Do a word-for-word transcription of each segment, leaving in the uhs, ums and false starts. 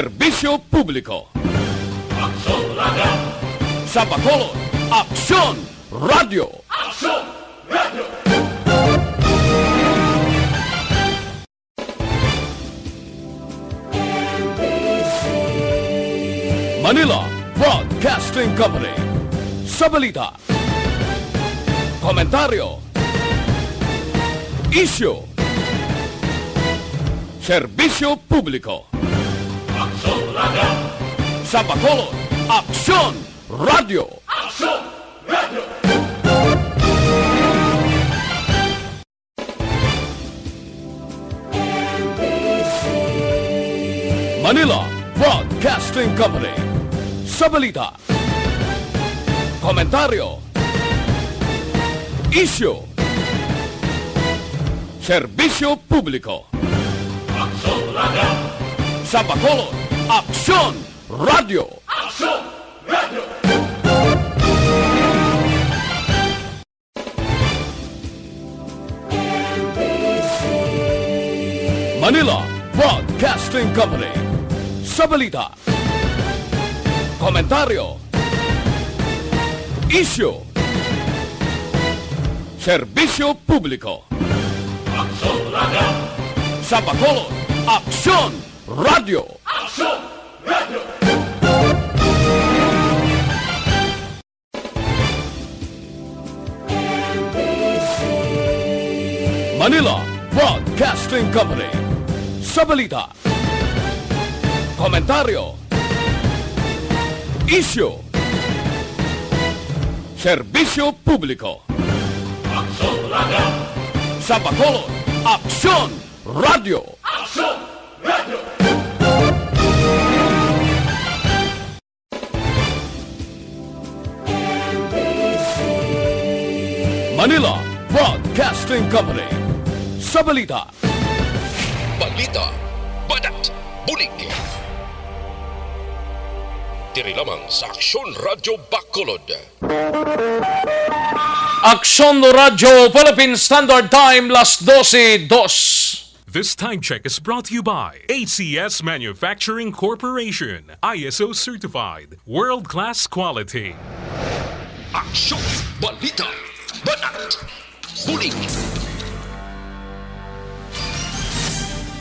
Serbisyo Publiko. Aksyon Radio. Sa Bacolod, Aksyon Radio. Aksyon Radio. Manila Broadcasting Company. Sa balita, komentaryo, isyu, serbisyo publiko. Aksyon Radio. Sa Bacolod, Aksyon Radio. Aksyon Radio. Manila Broadcasting Company. Sa balita, komentaryo, isyu, serbisyo publiko. Aksyon Radio. Sa Bacolod, Aksyon Radio. Aksyon Radio. Manila Broadcasting Company. Sa balita, komentaryo, isyu, serbisyo publiko. Aksyon Radio. Sa Bacolod, Aksyon Radio. Aksyon Radio. Manila Broadcasting Company. Sa balita, komentaryo, isyu, serbisyo publiko. Aksyon Radio. Sa Bacolod, Aksyon Radio. Aksyon Radio. Manila Broadcasting Company. Sa balita, balita, banat, bulig. Diri lamang sa Aksyon Radyo Bacolod. Aksyon Radyo Philippine Standard Time, las dose dos. This time check is brought to you by A C S Manufacturing Corporation, I S O certified, world-class quality. Aksyon, balita, banat, bulig.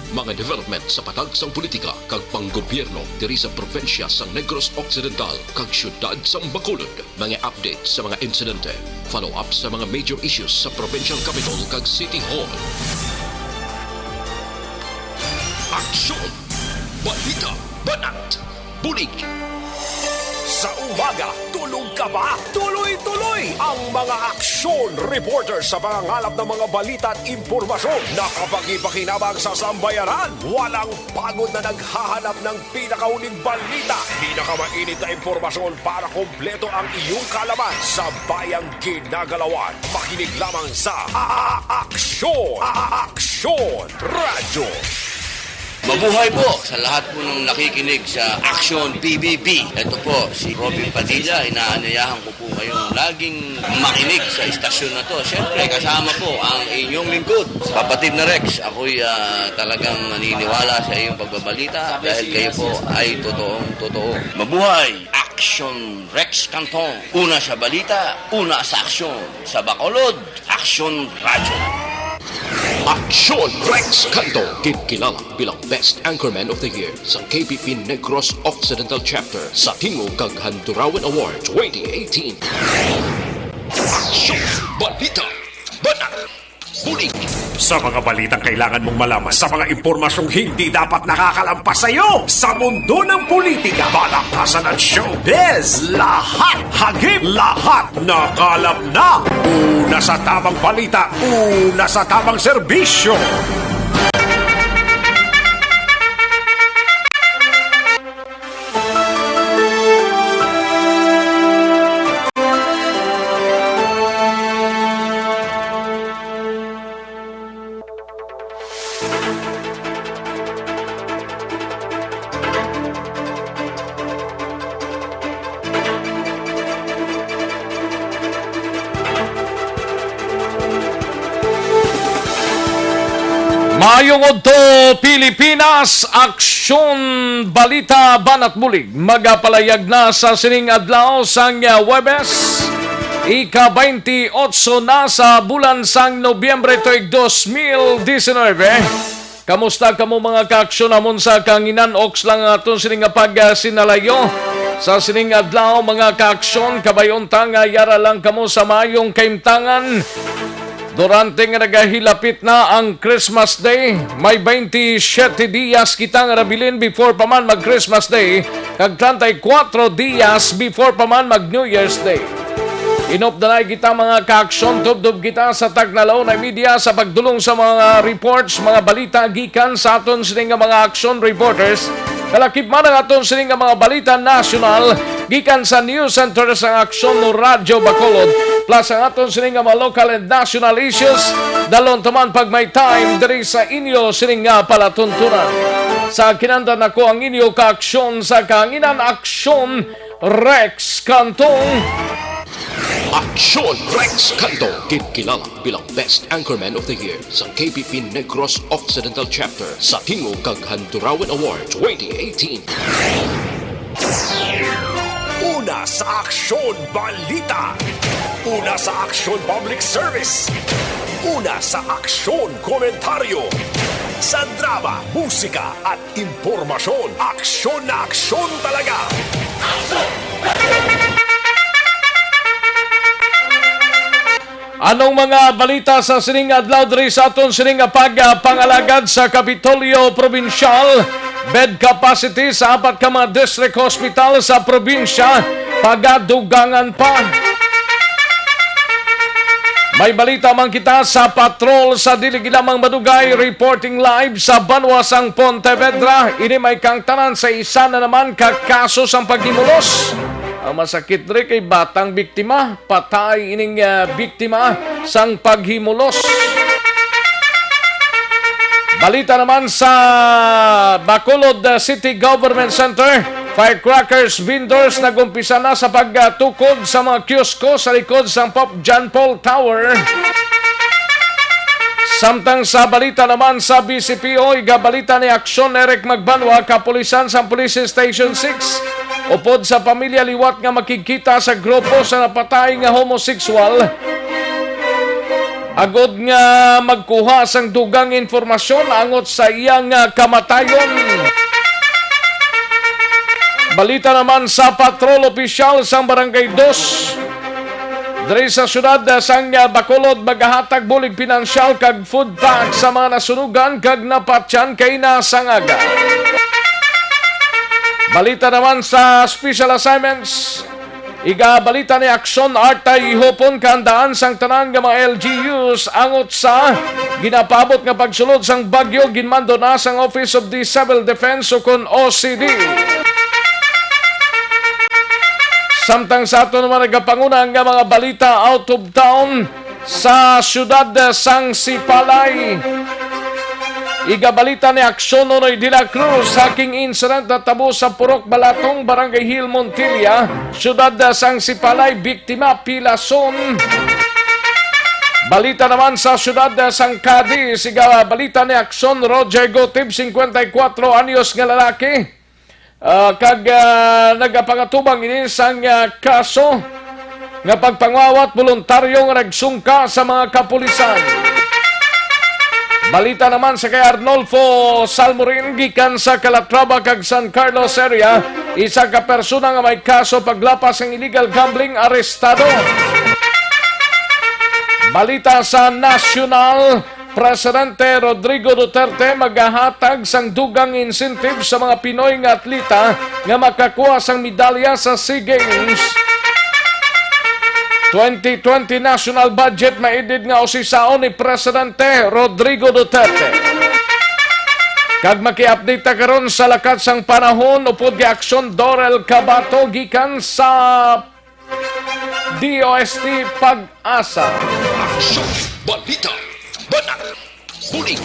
Mga development sa patag sang politika kag panggobyerno diri sa probinsya sang Negros Occidental kag siyudad sang Bacolod. Mga update sa mga insidente, follow-up sa mga major issues sa provincial capitol kag city hall. Aksyon! Balita! Banat! Bulig! Sa umaga, tulog ka ba? Tuloy-tuloy ang mga aksyon reporter sa pangangalap ng mga balita at impormasyon na kapakipakinabang sa sambayanan. Walang pagod na naghahanap ng pinakahuling balita, pinakamainit na impormasyon para kompleto ang iyong kaalaman sa bayang ginagalawan. Makinig lamang sa A-, A-, Aksyon, A-, A-, Aksyon Radyo. Mabuhay po sa lahat po ng nakikinig sa Aksyon P B B. Ito po si Robin Padilla. Inaanyayahan ko po kayong laging makinig sa istasyon na to. Siyempre, kasama po ang inyong lingkod. Kapatid na Rex, ako'y, ah, talagang naniniwala sa iyong pagbabalita dahil kayo po ay totoong totoo. Mabuhay! Aksyon Rex Canton. Una sa balita, una sa aksyon. Sa Bacolod, Aksyon Radyo. Aksyon Rex Canton, kinkilala bilang Best Anchorman of the Year sa K B P Negros Occidental Chapter sa Tingog kag Handurawan Award twenty eighteen. Aksyon! Balita! Banat! Bulig! Sa mga balitang kailangan mong malaman, sa mga impormasyong hindi dapat nakakalampas sa iyo, sa mundo ng politika, balakasan at showbiz, lahat hagip, lahat nakalap na. Una sa tamang balita, una sa tamang serbisyo. Maayong udto, Pilipinas! Aksyon, balita, banat bulig. Magapalayag na sa sining adlaw sang, ah, Huwebes, ika-twenty-eight na sa bulan sang Nobyembre tuig dos mil diecinuebe. Kamusta kamo, mga kaaksyon namon sa kahanginan? Oks lang ang aton sining nga pagsinalayo sa sining adlaw, mga kaaksyon. Kabay-on ta nga yara lang kamo sa maayong kahimtangan. Durante nga nagahilapit na ang Christmas Day, may twenty-seven dias kita nga nabilin before pa man mag-Christmas Day, kag treinta y cuatro dias before pa man mag-New Year's Day. Inop na kita, mga kaaksyon, tubtob kita sa takna launay media sa pagdulong sa mga reports, mga balita gikan sa aton sini nga mga action reporters. Kalakip man ang aton sini nga mga balita nasyonal gikan sa News Center sang Aksyon no Radyo Bacolod, plus ang aton sini nga mga local and national issues. Dalon taman pag may time diri sa inyo sini nga palatuntunan. Sa kinandan ako ang inyo kaaksyon sa kahanginan, Aksyon Rex Cantong. Aksyon Rex Cantong, ginkilala bilang Best Anchorman of the Year sa K P P Negros Occidental Chapter sa Tingog kag Handurawan Award twenty eighteen. Una sa Aksyon Balita. Una sa Aksyon Public Service. Una sa Aksyon Komentaryo. Sa drama, musika, at impormasyon, aksyon na aksyon talaga. Anong mga balita sa sining adlaw diri sa aton sining nga pagpangalagad sa Kapitolyo Probinsyal? Bed capacity sa apat ka mga district hospital sa probinsya pagadugangan pa. May balita man kita sa patrol sa dili lamang madugay, reporting live sa banwa sang Pontevedra. Ini may kaangtanan sa isa na naman ka kaso sang paghimulos. Ang masakit diri kay batang biktima, patay ining, ah, biktima sang paghimulos. Balita naman sa Bacolod, ah, City Government Center, firecrackers vendors nag-umpisa na sa pagtukod sa mga kiosko sa likod sang Pope John Paul Tower. Samtang sa balita naman sa B C P O, igabalita ni Aksyon Eric Magbanwa, kapulisan sang Police Station six, upod sa pamilya liwat nga makigkita sa grupo sa napatay nga homosexual, agod nga magkuha sang dugang impormasyon angot sa iya nga kamatayon. Balita naman sa patrol opisyal sang Barangay Dos diri sa siyudad sang Bacolod, magahatag bulig pinansyal kag food pack sa mga nasunugan kag napatyan kay nasangaga. Balita naman sa special assignments. Igabalita ni Aksyon Artay Ihupon, kahandaan sang tanan nga mga L G Us angot sa ginapaabot nga pagsulod sang bagyo, ginmando na sang Office of the Civil Defense ukon O C D. Samtang sa aton naman nagapanguna nga mga balita out of town, sa siyudad sang Sipalay, igabalita ni Aksyon Nonoy de la Cruz, hacking incident natabo sa Purok Balatong, Barangay Hill, Montilla, siyudad sang Sipalay, biktima pilason. Balita naman sa siyudad sang Cadiz, igabalita ni Aksyon Roger Gotib, cincuenta y cuatro anyos nga lalaki, ah, kag, ah, nagapangatubang ini sang, ah, kaso nga pagpangawat boluntaryo nga nagsungka sa mga kapulisan. Balita naman sa kay Arnolfo Salmorin gikan sa Calatrava kag San Carlos area, isa ka persona nga may kaso paglapas sang illegal gambling arestado. Balita sa nasyonal, Presidente Rodrigo Duterte magahatag sang dugang incentive sa mga Pinoy nga atleta nga makakuha sang medalya sa SEA Games twenty twenty national budget, maidid nga usisaon ni Presidente Rodrigo Duterte. Kag maki-update ta karon sa lakat sang panahon upod kay Aksyon Dorel Cabato gikan sa D O S T Pag-asa. Aksyon, balita, banat, bulig.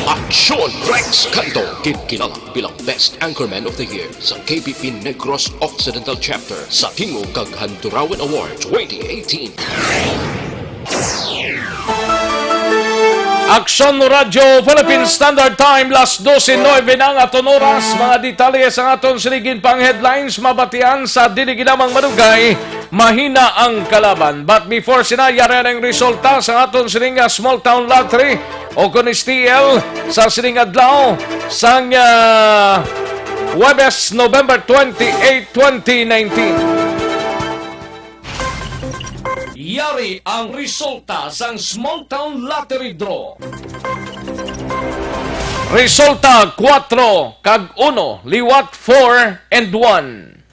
Aksyon Rex Cantong, ginkilala bilang Best Anchorman of the Year sa K P P Negros Occidental Chapter sa Tingog kag Handurawan Award twenty eighteen. Aksyon Radyo Philippine Standard Time, las dose nuebe na ang aton oras. Mga detalye sa aton sining ginpang headlines, mabatian sa dili ginamang madugay, mahina ang kalaban. But before sina, yari ang resulta sa aton sining, ah, Small Town Lottery o kon S T L sa sining adlaw sang, ah, Huwebes, November twenty-eight, twenty nineteen. Yari ang resulta sang Small Town Lottery Draw. Resulta, kuwatro kag uno, liwat four and one.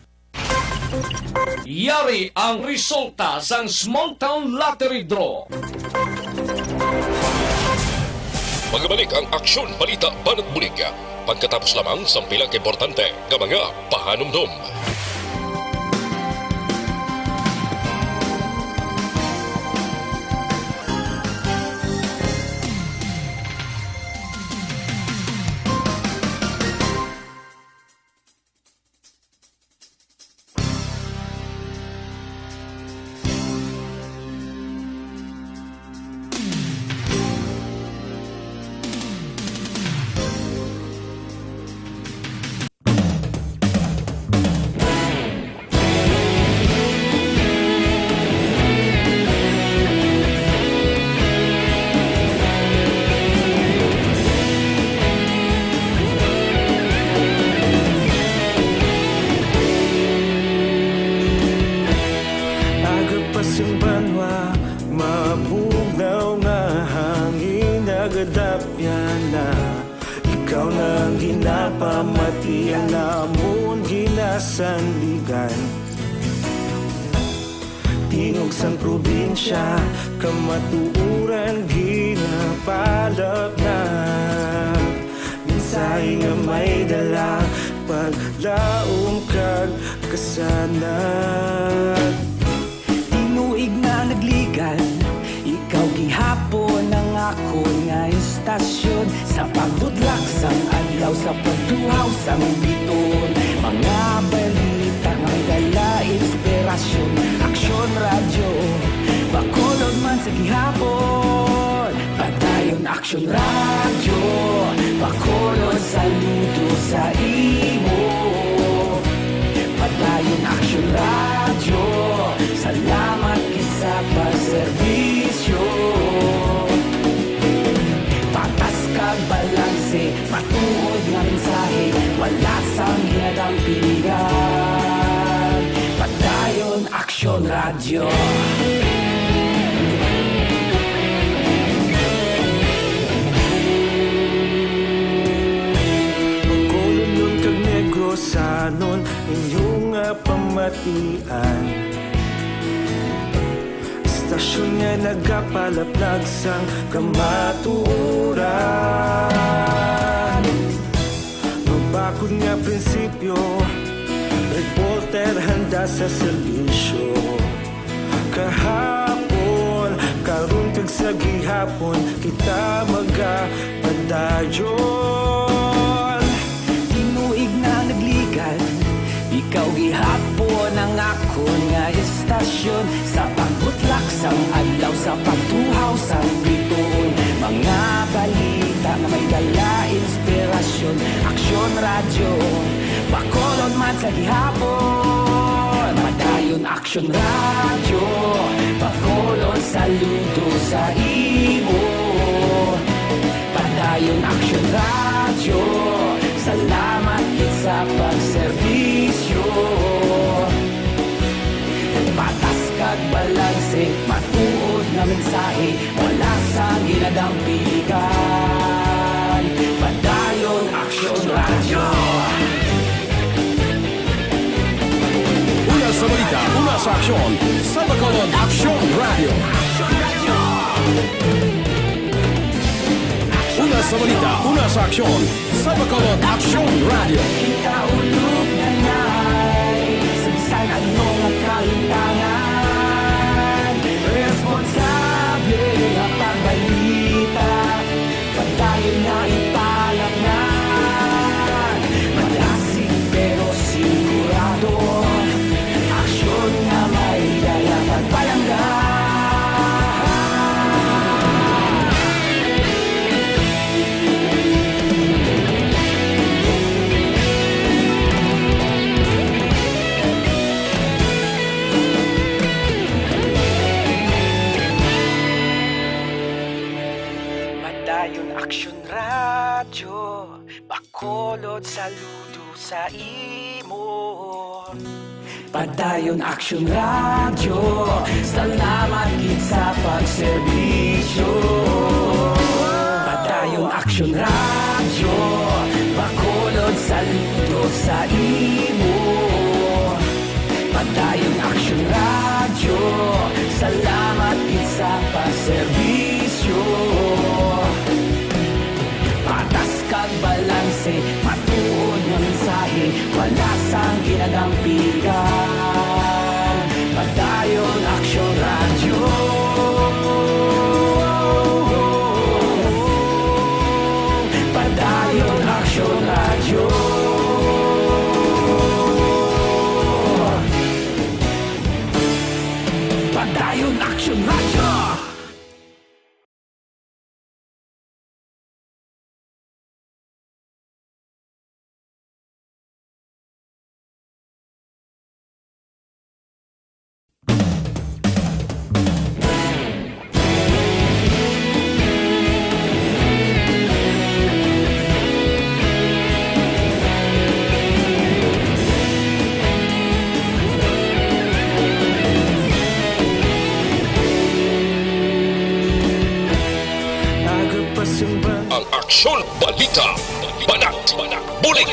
Yari ang resulta sang Small Town Lottery Draw. Magabalik ang Aksyon Balita Banat Bulig. Pagkatapos lamang sang pila ka importante nga mga pahanumdom. Aga pa sing banwa, mabugnaw nga hangin, nagadapyan na. Ikaw na ang ginapamatian namon, ginasandigan. Tingog sang probinsya, kamatuoran ginapalapnag. Mensahe nga may dala, paglaom kag kasanag. Tinuig nga nagligan, ikaw gihapon ang akon nga istasyon. Sa pagbudlak sang adlaw, sa pagtuhaw sang bituon, mga balita nga may dala inspirasyon. Aksyon Radyo, Bacolod man sa gihapon. Padayon Aksyon Radyo, Bacolod, saludo sa imo. Padayon Aksyon Radyo, salamat gid sa pagserbisyo. Patas kag balanse, matuod nga mensahe, wala sang ginadampigan. Padayon Aksyon Radyo. Bacolodnon kag Negrosanon, inyo nga pamatian. Istasyon nga nagapalaplag sang kamatuoran. Mabakod nga prinsipyo, reporter handa sa serbisyo. Kahapon, karon kag sa gihapon, kita magapadayon. Tinuig nga nagligan, ikaw gihapon ang akon nga istasyon. Sa pagbutlak sang adlaw, sa pagtuhaw sang bituon, mga balita nga may dala inspirasyon. Aksyon Radyo, Bacolod man sa gihapon. Padayon Aksyon Radyo, Bacolod, saludo sa imo. Padayon Aksyon Radyo, salamat gid sa pagserbisyo. Patas kag balanse, matuod nga mensahe, wala sang ginadampigan. Padayon Aksyon Radyo. Una sa balita, una sa aksyon, sa Bacolod Aksyon Radyo. Una sa balita, una sa aksyon, sa Bacolod Aksyon Radyo. Ikaulo na nay, sa bisan ano nga kahitangan, responsable nga pagbalita. Padayon nga ipalapngan, malasig pero sigurado, aksyon nga may dala pagpalangga. Bacolod, saludo sa imo. Padayon Aksyon Radyo, salamat gid sa pagserbisyo. Padayon Aksyon Radyo, Bacolod, saludo sa imo. Padayon Aksyon Radyo, salamat gid sa pagserbisyo. Patas kag balanse, matuod nga mensahe, wala sang ginadampigan. Padayon Aksyon Radyo. Padayon Aksyon Radyo. Padayon Aksyon Radyo. Ang Aksyon Balita, Banat, Bulig.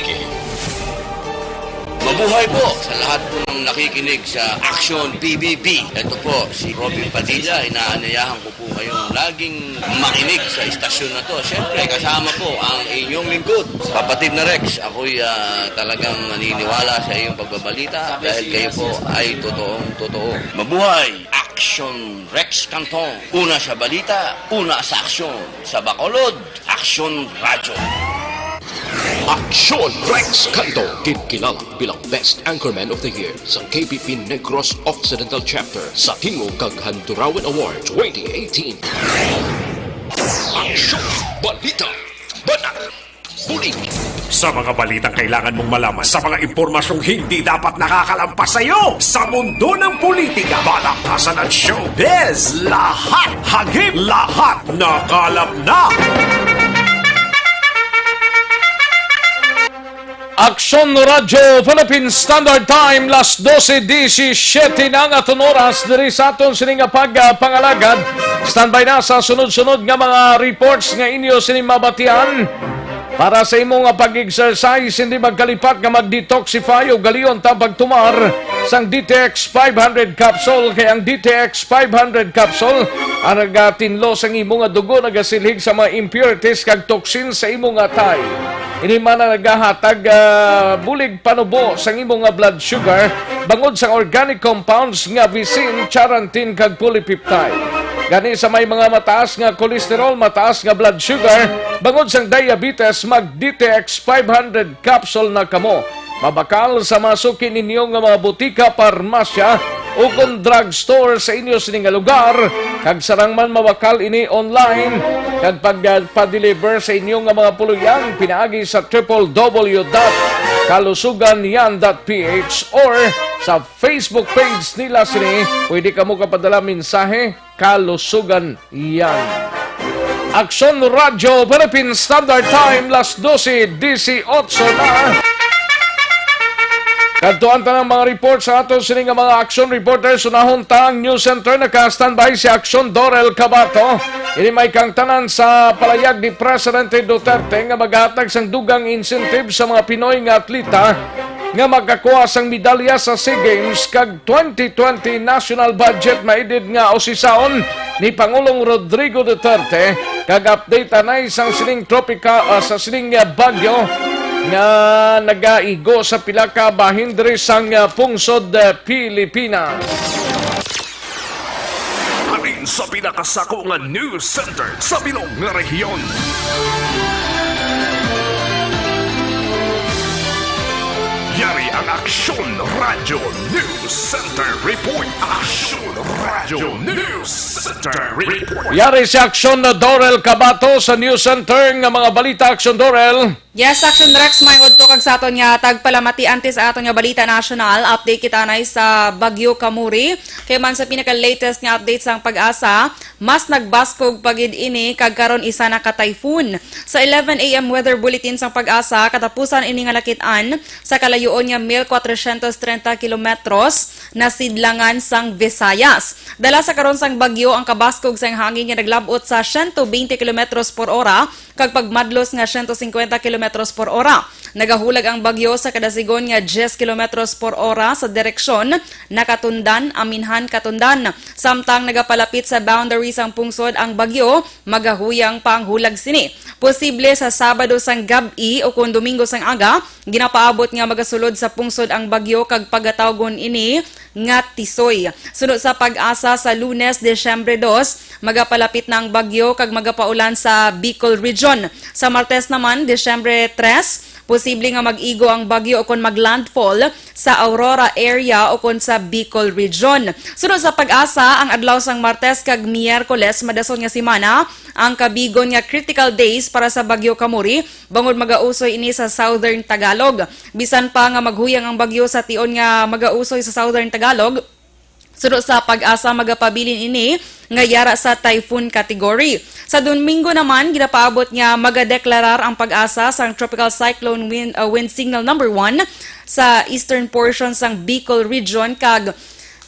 Mabuhay po sa lahat ng nakikinig sa Aksyon P B B. Ito po si Robin Padilla. Inaanyayahan ko po kayong laging makinig sa istasyon na to. Siyempre, kasama po ang inyong lingkod, Kapatid na Rex. Ako'y, ah, talagang naniniwala sa iyong pagbabalita dahil kayo po ay totoong totoo. Mabuhay! Aksyon Rex Cantong. Una sa balita, una sa aksyon. Sa Bacolod, Aksyon Radyo. Aksyon Rex Cantong, kinkilala bilang Best Anchorman of the Year sa K P P Negros Occidental Chapter sa Tingog kag Handurawan Award twenty eighteen. Aksyon, balita, banat, bulig. Sa mga balitang kailangan mong malaman, sa mga impormasyong hindi dapat nakakalampas sa iyo, sa mundo ng politika, balaktasan at showbiz, lahat hagip, lahat nakalap na. Aksyon Radyo Philippine Standard Time, las dose disisiete na ang aton oras diri sa aton sini nga pagpangalagad. Standby na sa sunod-sunod nga mga reports nga inyo sini mabatian. Para sa imo nga pag-exercise, hindi magkalipat nga mag-detoxify o galion ta pagtumar sang D T X five hundred capsule, kay ang D T X five hundred capsule ang nagatinlo sang imo nga dugo, nagasilhig sa mga impurities kag toxin sa imo nga atay. Ini man ang nagahatag, ah, bulig panubo sang imo nga blood sugar bangod sang organic compounds nga visin, charantin, kag polypeptide. Gani, sa may mga mataas nga cholesterol, mataas nga blood sugar, bangod sang diabetes, mag D T X five hundred capsule na kamo. Mabakal sa mga suki ninyo nga mga butika, parmasya, ukon drugstore sa inyo sini nga lugar, kag sarang man mabakal ini online, kag pag, ah, pa-deliver sa inyo nga mga puluyan pinaagi sa triple W dot kalusugan yan dot P H or sa Facebook page nila sini. Pwede kamo kapadala mensahe, Kalusugan Yan. Aksyon Radyo Philippine Standard Time, las dose disisiete na. Kadtuan ta ng mga report sa aton sini nga mga action reporters. Unahon ta ang news center, naka-standby si Aksyon Dorel Cabato. Ini may kangtanan sa palayag ni Presidente Duterte nga maghatag sang dugang incentive sa mga Pinoy nga atleta nga makakuha sang medalya sa SEA Games kag twenty twenty national budget maidid nga usisaon ni Pangulong Rodrigo Duterte, kag update anay sang sining tropika-, ah, sa sining, ah, bagyo nga nagaigo sa pila ka bahin diri sang, ah, pungsod, ah, Pilipinas. Halin sa pinakasako nga news center sa bilog nga rehiyon. Yari ang Aksyon Radyo News Center Report. Aksyon Radyo News Center Report. Yari si Aksyon Dorel Cabato sa News Center nga mga balita. Aksyon Dorel. Yes, Action Rex, may udto kag sa aton nga tagpalamati. Antes sa aton nga balita nasyonal, update kita na sa Bagyo Kamuri. Kay man sa pinaka-latest nga update sang PAGASA, mas nagbaskog pa gid ini kag karon isa na ka typhoon. Sa eleven a m weather bulletin sang PAGASA, katapusan ini nga nakit-an sa kalayuon nga mil kwatrocientos treinta kilometros na sidlangan sang Visayas. Dala sa karon sang bagyo ang kabaskog sang hangin nga naglab-ot sa siyento bente kilometros por ora kag pagmadlos nga siyento singkwenta kilometros por ora. Nagahulag ang bagyo sa kadasigon nga diyes kilometros por ora sa direksyon Nakatundan, Aminhan, Katundan. Samtang nagapalapit sa boundary sang pungsod ang bagyo, magahuyang pa ang hulag sini. Posible sa Sabado sang gab-i o kon Domingo sang aga, ginapaabot nga magasulod sa pungsod ang bagyo kag pagatawgon ini nga Tisoy. Suno sa PAGASA, sa Lunes, Disyembre dos, magapalapit na ang bagyo kag magapaulan sa Bicol Region. Sa Martes naman, Disyembre tres, posible nga mag-igo ang bagyo o kon mag-landfall sa Aurora area o kon sa Bicol Region. Suno sa PAGASA, ang adlaw sang Martes kag Miyerkules madason nga semana ang kabigon nga critical days para sa Bagyo Kamuri, bangod magausoy ini sa Southern Tagalog. Bisan pa nga maghuyang ang bagyo sa tion nga magausoy sa Southern Tagalog, suno sa PAGASA, magapabilin ini nga yara sa typhoon category. Sa Domingo naman, ginapaabot nga magadeklarar ang PAGASA sang Tropical Cyclone Wind, uh, Wind Signal number one sa eastern portion sang Bicol Region kag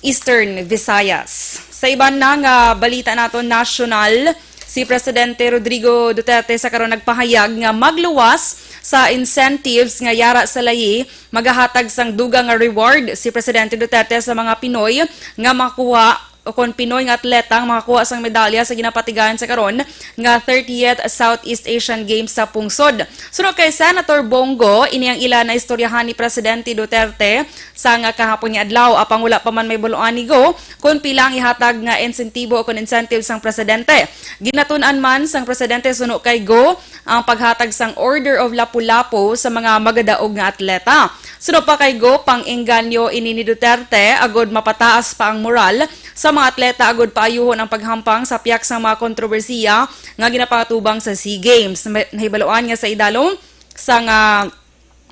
Eastern Visayas. Sa iban na nga balita naton nasyonal, si Presidente Rodrigo Duterte sa karon nagpahayag nga magluwas sa incentives nga yara sa layi, magahatag sang dugang nga reward si Presidente Duterte sa mga Pinoy nga makuha o kon Pinoy nga atleta nga makakuha sang medalya sa ginapatigayan sa karon nga thirtieth Southeast Asian Games sa pungsod. Suno kay Senator Bong Go, ini ang ila naistoryahan ni Presidente Duterte sa nga kahapon nga adlaw, apang wala pa man may buluan ni Go kon pila ang ihatag nga insentibo o kon incentive sang presidente. Ginatun-an man sang presidente suno kay Go ang paghatag sang Order of Lapu-Lapu sa mga magadaog nga atleta. Suno pa kay Go, pang-engganyo ini ni Duterte agud mapataas pa ang moral sa mga atleta agud paayuhon ang paghampang sa piyak sang mga kontrobersiya nga ginapangatubang sa SEA Games. Nahibaluan nga sa idalom sang, ah,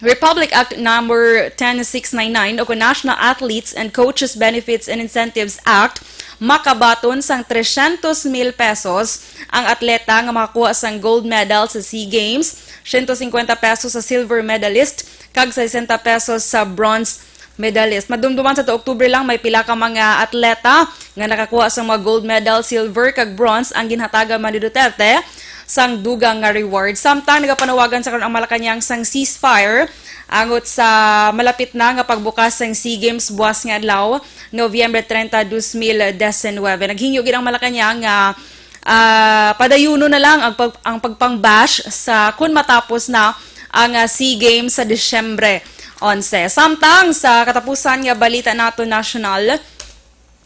Republic Act number ten six nine nine o kon National Athletes and Coaches Benefits and Incentives Act, makabaton sang trescientos mil pesos ang atleta nga makakuha sang gold medal sa SEA Games, siyento singkwenta pesos sa silver medalist, kag sesenta pesos sa bronze medalist. Madumduman sa tuo Oktubre lang, may pila ka mga atleta nga nakakuha sang mga gold medal, silver, kag bronze ang ginhatagan man ni Duterte sang dugang nga reward. Samtang nagapanawagan sa karon ang Malacañang sang ceasefire angot sa malapit na nga pagbukas sang SEA Games buwas nga adlaw, Nobyembre treinta, dos mil diecinuebe. Naghingyo gid ang Malacañang nga, ah, padayunon na lang ang pag-, ang pagpang-bash sa kun matapos na ang, ah, SEA Games sa Disyembre onse. Samtang sa katapusan nga balita nato nasyonal,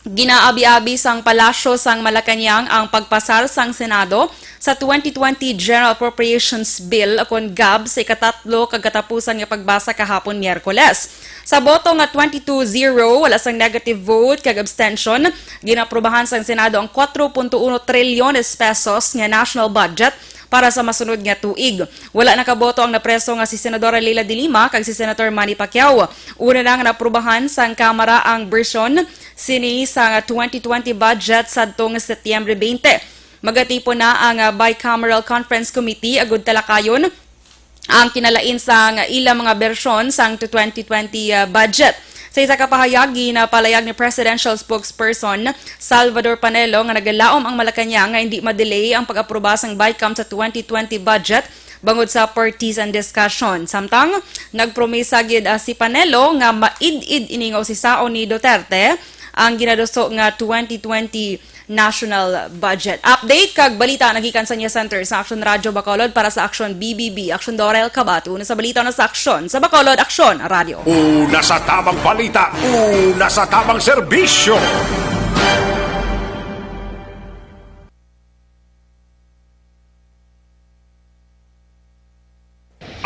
ginaabi-abi sang Palasyo sang Malacañang ang pagpasar sang Senado sa twenty twenty General Appropriations Bill, o kon gab, sa ikatatlo kag katapusan nga pagbasa kahapon Miyerkules. Sa boto nga twenty-two zero, wala sang negative vote kag abstention, ginaprubahan sang Senado ang kwatro punto uno trilyones pesos nga national budget para sa masunod nga tuig. Wala nakaboto ang napreso nga si Senadora Leila de Lima kag si Senator Manny Pacquiao. Una na nga naaprubahan sang Kamara ang bersyon sini sa twenty twenty budget sadtong Setyembre twenty. Magatipon na ang, ah, Bicameral Conference Committee agud talakayon ang kinalain sang ila mga bersyon sang twenty twenty, ah, budget. Sa isa ka pahayag, ginapalayag ni Presidential Spokesperson Salvador Panelo nga nagalaom ang Malacañang nga hindi ma-delay ang pag-aproba sang BICAM sa twenty twenty budget bangod sa partisan discussion. Samtang, nagpromesa gid, ah, si Panelo nga maid-id ini nga usisaon ni Duterte ang ginaduso nga twenty twenty national budget. Update kag balita nagikan sa News Center sa Action Radio Bacolod para sa Action B B B, Action Dorel Cabato. Una sa balita na sa Action sa Bacolod, Action Radio. Una sa tamang balita, una sa tamang serbisyo.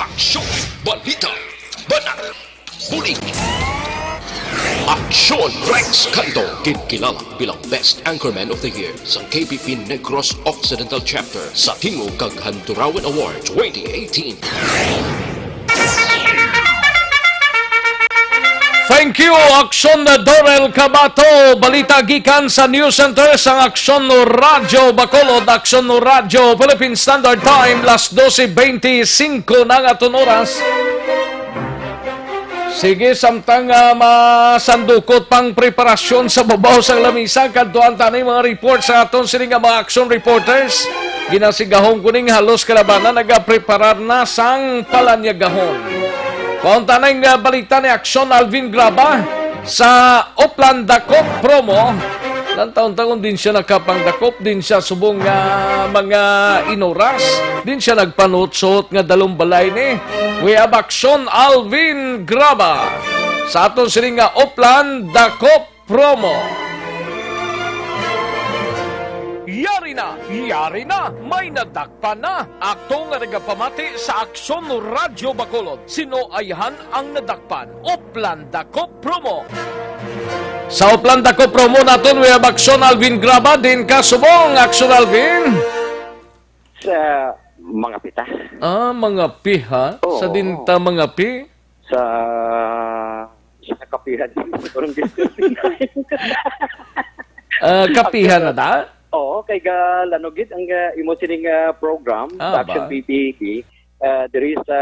Aksyon, balita, banat, bulig. Aksyon Rex Canto, ginkilala bilang Best Anchorman of the Year sa K P P Negros Occidental Chapter sa Tingog kag Handurawan Award twenty eighteen. Thank you, Aksyon Dorel Cabato. Balita gikan sa News Center sang Aksyon Radyo Bacolod, Aksyon Radyo Philippine Standard Time, las doce veinticinco na nga aton oras. Sige, samtang, ah, masandukot pang preparasyon sa babaw sang lamisa, kadtuan ta ni mga report sa aton sini nga mga action reporters. Ginasigahom ko ning halos kalabanan nagapreparar na sang palanyagahon. Paunta na yung, ah, balita ni Aksyon Alvin Graba sa Oplan Dakop Promo. Lantaon-taon din siya nakapangdakop, din siya subong nga mga inuras, din siya nagpanuot-suot nga dalong balay ni. We have Aksyon Alvin Graba sa aton sini nga Oplan Dakop Promo. Yari na, yari na, may nadakpan na. Ato nga nagapamati sa Aksyon Radyo Bacolod, sino ayhan ang nadakpan? Oplan Dakop Promo. Sa Oplan Dakop Promo naton, we have Aksyon Alvin Graba, din ka subong, Aksyon Alvin. Sa mga pita. Ah, mga pi, ha? Oo. Sa dinta mga pi? Sa, sa kapihan. Parang gusto. Ah, kapihan na ta? Oo, kay ga, ano gid ang, ah, imo sining, ah, program, Ah, sa Action ba? P P A P, ah, diri sa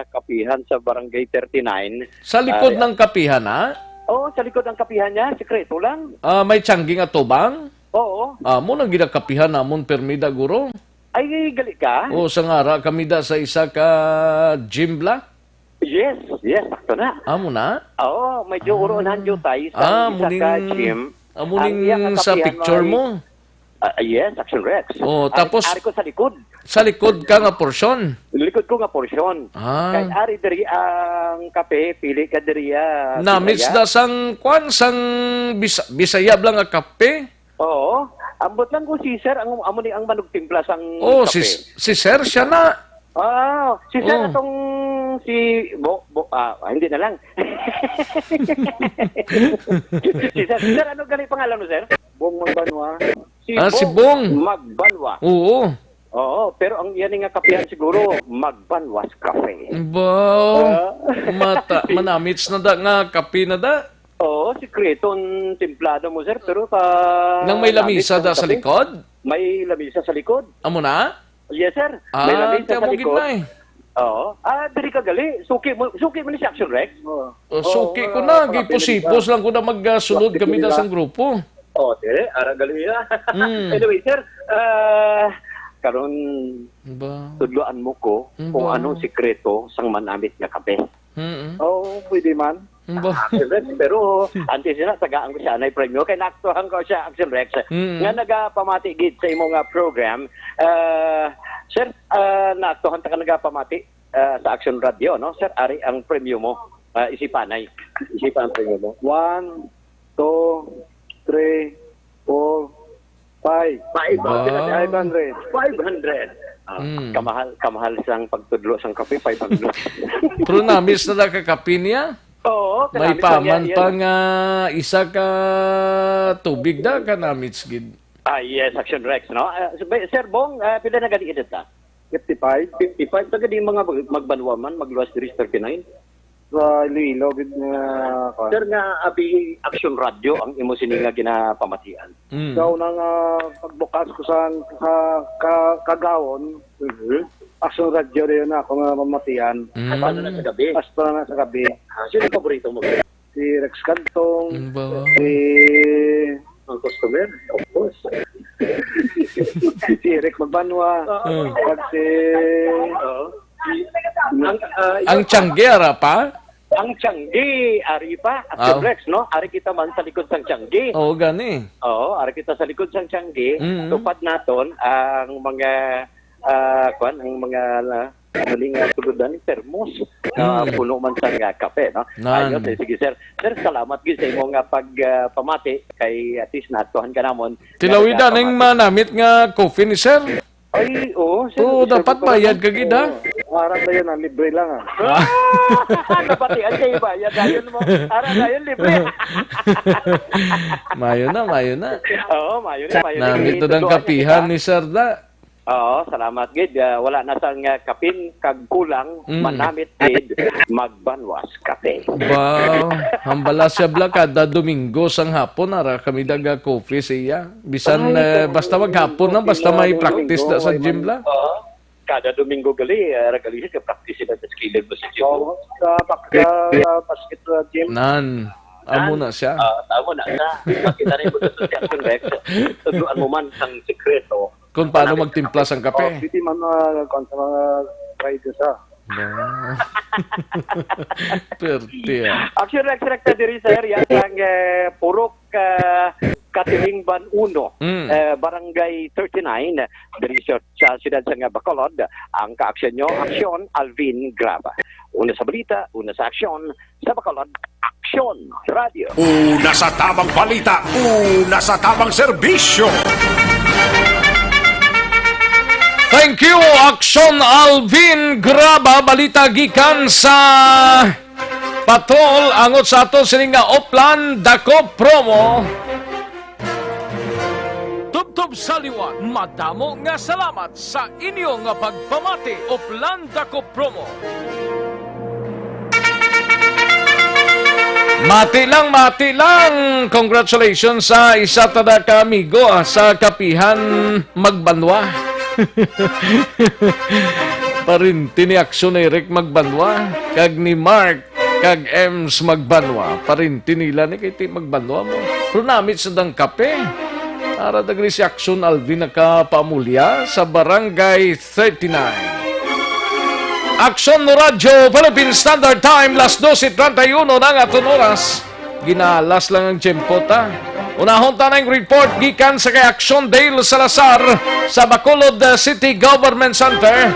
kapihan sa Barangay thirty-nine. Sa likod Ah, ng kapihan, ha? Oo, sa likod ng kapihan niya, sikreto lang. Ah, may tiyanggi nga tubang? Oo. Ah, mo nang ginakapihan namon, permi da, guro. Ay, gali ka? Oo, sa ngara kami da sa isa ka gym bla? Yes, yes, sakto na. Amo na? Oo, medyo Ah. uroon ang jutay sa Ah, isa ka muning, gym. ah, muning Ang iya nga sa kapihan picture may mo? Ah, yes, Action Rex. Oh, Ari, tapos ari ko sa likod. Sa likod ka nga porsyon? Likod ko nga porsyon. Ah. Kay ari diri ang kape, pili ka diri, ah, Namits Bisaya. da sang kwan, sang Bis-, Bisaya bla nga kape? Oo. Ambot lang ko si Sir, ang, amo ni ang manugtimpla sang Oh, si, kape. si Sir siya na. Ah, si Sir Oh. atong si Bo, Bo, ah, ah, hindi na lang. Si Sir, Sir, ano gani pangalan mo, Sir? Bong Magbanwa. Si Ah, si Bong Bong. Magbanwa. Oo. Oo, pero ang iya ni nga kapihan siguro, Magbanwas Cafe. Ba, Ah. mata, manamits na da nga kape na da. Oo, sikreto ang timplado mo, sir, pero pa Nang may namit lamisa ang da sa kape. likod? May lamisa sa likod. Amo na? Yes, sir. May Ah, lamisa kaya sa mo gid likod. na eh. Oo. Ah, diri ka gali. Suki mo, suki mo ni si Action Rex? Oo. Oh, Oo, suki ko ah, na, mga gipusipos pinili lang ko na magsulod Plastic kami na nila. sang grupo. Oh, dire, ara gali ya. Mm. Anyway, sir, ah, karon Ba? tudloan mo ko Ba? kung anong sikreto sang manamit nga kape. Mm-mm. Oo, pwede man. Ba? Action Rex, pero antes na, tagaan ko siya anay premyo kay naaktuhan ko siya, Action Rex, Mm. nga nagapamati gid sa imo nga program. Ah, sir, ah, naaktuhan ta ka nagapamati, ah, sa Action Radio, no? Sir, ari ang premyo mo. Ah, isipanay. Isipan ang premyo mo. One, two, three, four, five. Five. Ba? Five hundred. Five hundred. Ah, Mm. kamahal, kamahal sang pagtudlo sang kape, five hundred. Pero namis na da ka kape niya? Oo, May kanamit lang paman yan, pa yan. nga isa ka tubig da ka namits gid. Ah, yes, Action Rex, no? Ah, Sir Bong, ah, pila na gani edad ta? Fifty-five. Fifty-five, taga di mga mag-, magbanwa man, magluwas diri sa thirty-nine. Sa Iloilo, gid nga, kuwan. Sir, nga abi Action Radio ang imo sini nga ginapamatian. Mm. Sa una nga pagbukas ko sa, sa ka-, kagawon, Mhm. Action Radio rin ako nga mamatian. Mm. Hasta na sa gabi. Hasta na sa gabi. Ah, sino ang paborito mo? Si Rex Cantong, Mm, ba? si Ang customer, of course. Si Eric Magbanwa. Oo. Mm. At si Oo. Ang, ah, Ang yun, Tiangge, ara pa? Ang Tiangge, ari pa. Action Ah. Rex, no? Ari kita man sa likod sang Tiangge. Oo, gani. Oo, ari kita sa likod sang Tiangge. Mm. Tupad naton ang mga, ah, kwan, ang mga, ah, mali nga tuludan, termos. Ah, Mm. puno man sa nga kape, no? Nan. Ayos, eh, sige, sir. Sir, salamat gid sa imo nga pag, ah, pamati kay at least naadtuhan ka namon. Tilawida Nga ning manamit nga coffee ni sir. Ay, oo, sir. Oo, Sir, dapat parang bayad ka gid, ha? Oo. Ara dayon ang libre lang, ah. Ah, nabatian kayo ba? Yan dayon mo. Ara dayon libre. Mayo na, mayo na. Oo, mayo na, mayo na. Nandito Ito ang doon, kapihan ito. Ni Sarda. Oo, salamat gid. Ah, wala na sang, ah, kapin kag kulang, Mm. manamit gid, magbanwas kape. Ba, hambala siya bla kada Domingo sang hapon ara kami daga coffee siya. Bisan, Ay, eh, basta maghapon lang, basta may Domingo, practice na sa may gym man-, bla. Oo. Kada Domingo gali, ah, ragali siya practice sila sa kilid mo sa gym. Oo, sa bak-, sa, sa basket, uh, gym. Nan, amo Nan, na siya. Ah, amo na siya. Makita rin mo sa Action Rex. Tuduan mo man sang sikreto. Kung paano Ano, magtimpla sang kape. Oh, pwede man, ah, kung sa mga rider sa. Ba. Perte, ah. Action Rex, Rex, na diri sa area sang, eh, Purok, ah, Katilingban uno, Mm. eh, Barangay thirty-nine, diri sa, sa siyudad sang Bacolod. Ang kaaksyon nyo, Aksyon Alvin Graba. Una sa balita, una sa aksyon, sa Bacolod, Aksyon Radio. Una sa tamang balita, una sa tamang serbisyo. Thank you, Aksyon Alvin Graba. Balita gikan sa Patrol, angot sa aton sini nga Oplan Dako Promo. Tubtob sa liwat, madamo nga salamat sa inyo nga pagpamati, Oplan Dako Promo. Mati lang, mati lang. Congratulations sa isa ta na ka amigo, ah, sa Kapihan Magbanwa. Parinti ni Aksyon Eric Magbanwa, kag ni Mark, kag Ems Magbanwa. Parinti nila ni kay ti Magbanwa mo. Pero namit sa dang kape. Ara dagri si Aksyon Alvin nakapamulya sa Barangay thirty-nine. Aksyon Radyo Philippine Standard Time, las doce treinta y uno na ang aton oras. Ginalas lang ang tiyempo ta. Unahon ta na ang report gikan sa kay Action Dale Salazar sa Bacolod, uh, City Government Center.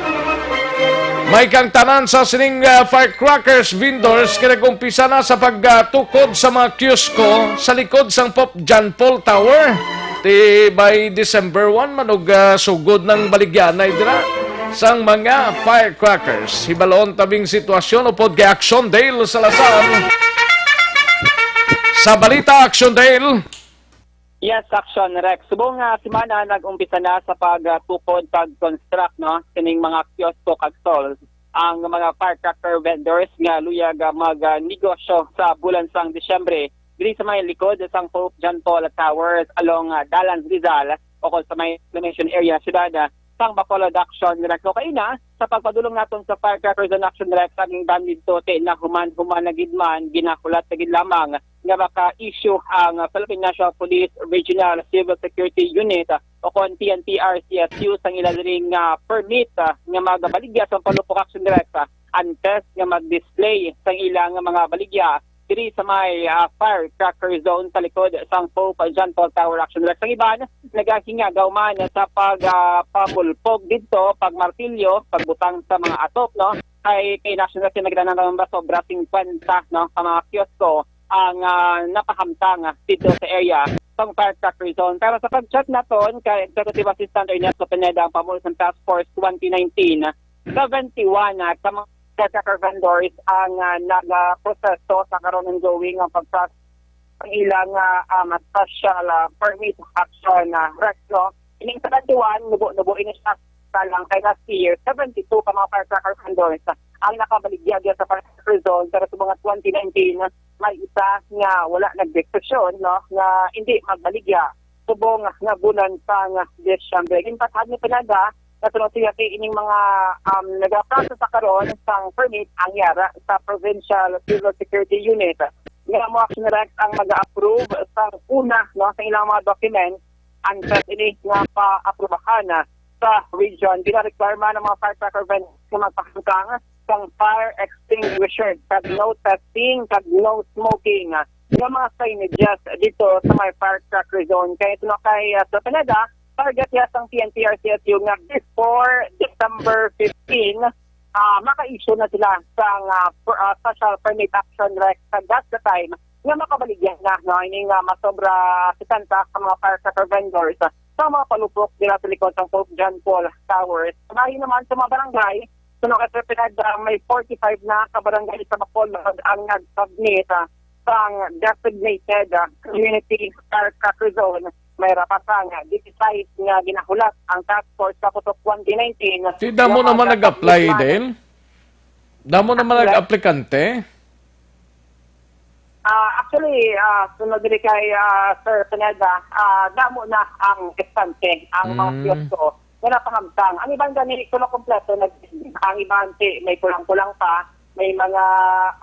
May kang tanan sa sining, uh, firecrackers vendors kay nag-umpisa na sa pagtukod sa mga kiosko sa likod sang Pope John Paul Tower. Ti by December one, manog, uh, sugod ng baligyanay dira sang mga firecrackers. Hibalon tabing sitwasyon upod kay Action Dale Salazar. Sa balita, Action Dale. Yes, Action Rex. Subong nga semana nag-umpisa na sa pagtukod, pag-construct, no, sining mga kiosko kag stalls ang mga firecracker vendors nga luyag, ah, mag, ah, negosyo sa bulan sang Disyembre diri sa may likod sang Pope John Paul Towers along, ah, Dalan Rizal o kon sa may reclamation area siyudad, ah, sang Bacolod. Action Rex. So, kaina, sa pagpadulong naton sa firecrackers and Action Rex, ang dam didto, ti nahuman-human na gid man, ginahulat na gid lamang nga maka-issue ang, ah, Philippine National Police Regional Civil Security Unit, ah, o kon P N P R C S U, sang ila diri nga permit, ah, nga magabaligya sa palupok. Action Rex, ah, antes nga mag-display sang ila nga mga baligya diri sa may, ah, firecracker zone sa likod sang Pope John Paul Tower. Action Rex. Ang iban, nagahingagaw man sa pag, ah, pamulpog didto, pagmartilyo, pagbutang sa mga atop, no? Kay, kay National City, nagdala naman ba sobra singkwenta, no, ka mga kiosko ang, ah, napahamtang, ah, dito sa area sang firecracker zone. Pero sa pag-chat naton kay Executive Assistant Ernesto Pineda, ang pamuno sang Task Force twenty nineteen, seventy-one, ah, ka mga firecracker vendors ang, ah, nagaproseso sa karon, ongoing ang pag-process ang ilang, ah, um, special, ah, permit action, ah, Rex, no? Ining seventy-one, nubo-nubo ini siya sa lang kay last year, seventy-two ka mga firecracker vendors ang nakabaligya diya sa firecracker zone, pero sa mga twenty nineteen, may isa nga wala nagdesisyon, no, nga hindi magbaligya subong nga bulan sang Disyembre. Ginpatag ni Pineda, nasunod siya kay ining mga, um, nagaproseso sa karon sang permit ang yara sa Provincial Civil Security Unit nga mo Action Rex ang mag-approve sa una, no, sa ilang mga documents antes ini nga paaprubahan, ah, sa region. Gina-require man ang mga firecracker vendors nga magpahamtang sang fire extinguisher, kag no testing, kag no smoking, ah, nga mga signages dito sa may firecracker zone. Kaya ito na kay, ah, sa Pineda, target niya sang P N P R C S U nga before December fifteen, ah, maka-issue na sila sang, ah, per-, ah, special permit, Action Rex, sa that's the time nga makabaligya na, no, ining, ah, masobra sesenta ka mga firecracker vendors, ah, sa mga palupok dira sa likod sang Pope John Paul Towers. Bahin naman sa mga barangay, Suno kay Sir Pineda, may forty-five na ka barangay sa Bacolod ang nag-submit, ah, sang designated, ah, community firecracker zone. May ra pa sang dieciséis nga ginahulat ang task force sa Putok twenty nineteen. Ti damo naman nag-apply, Dale? Damo naman nag-aplikante? Ah, actually, ah, sunod diri kay, ah, Sir Pineda, ah, damo na ang estante, ang mga Mm. kiosko nga napahamtang. Ang iban gani, kuno kompleto na din. Ang iban, ti, may kulang-kulang pa, may mga,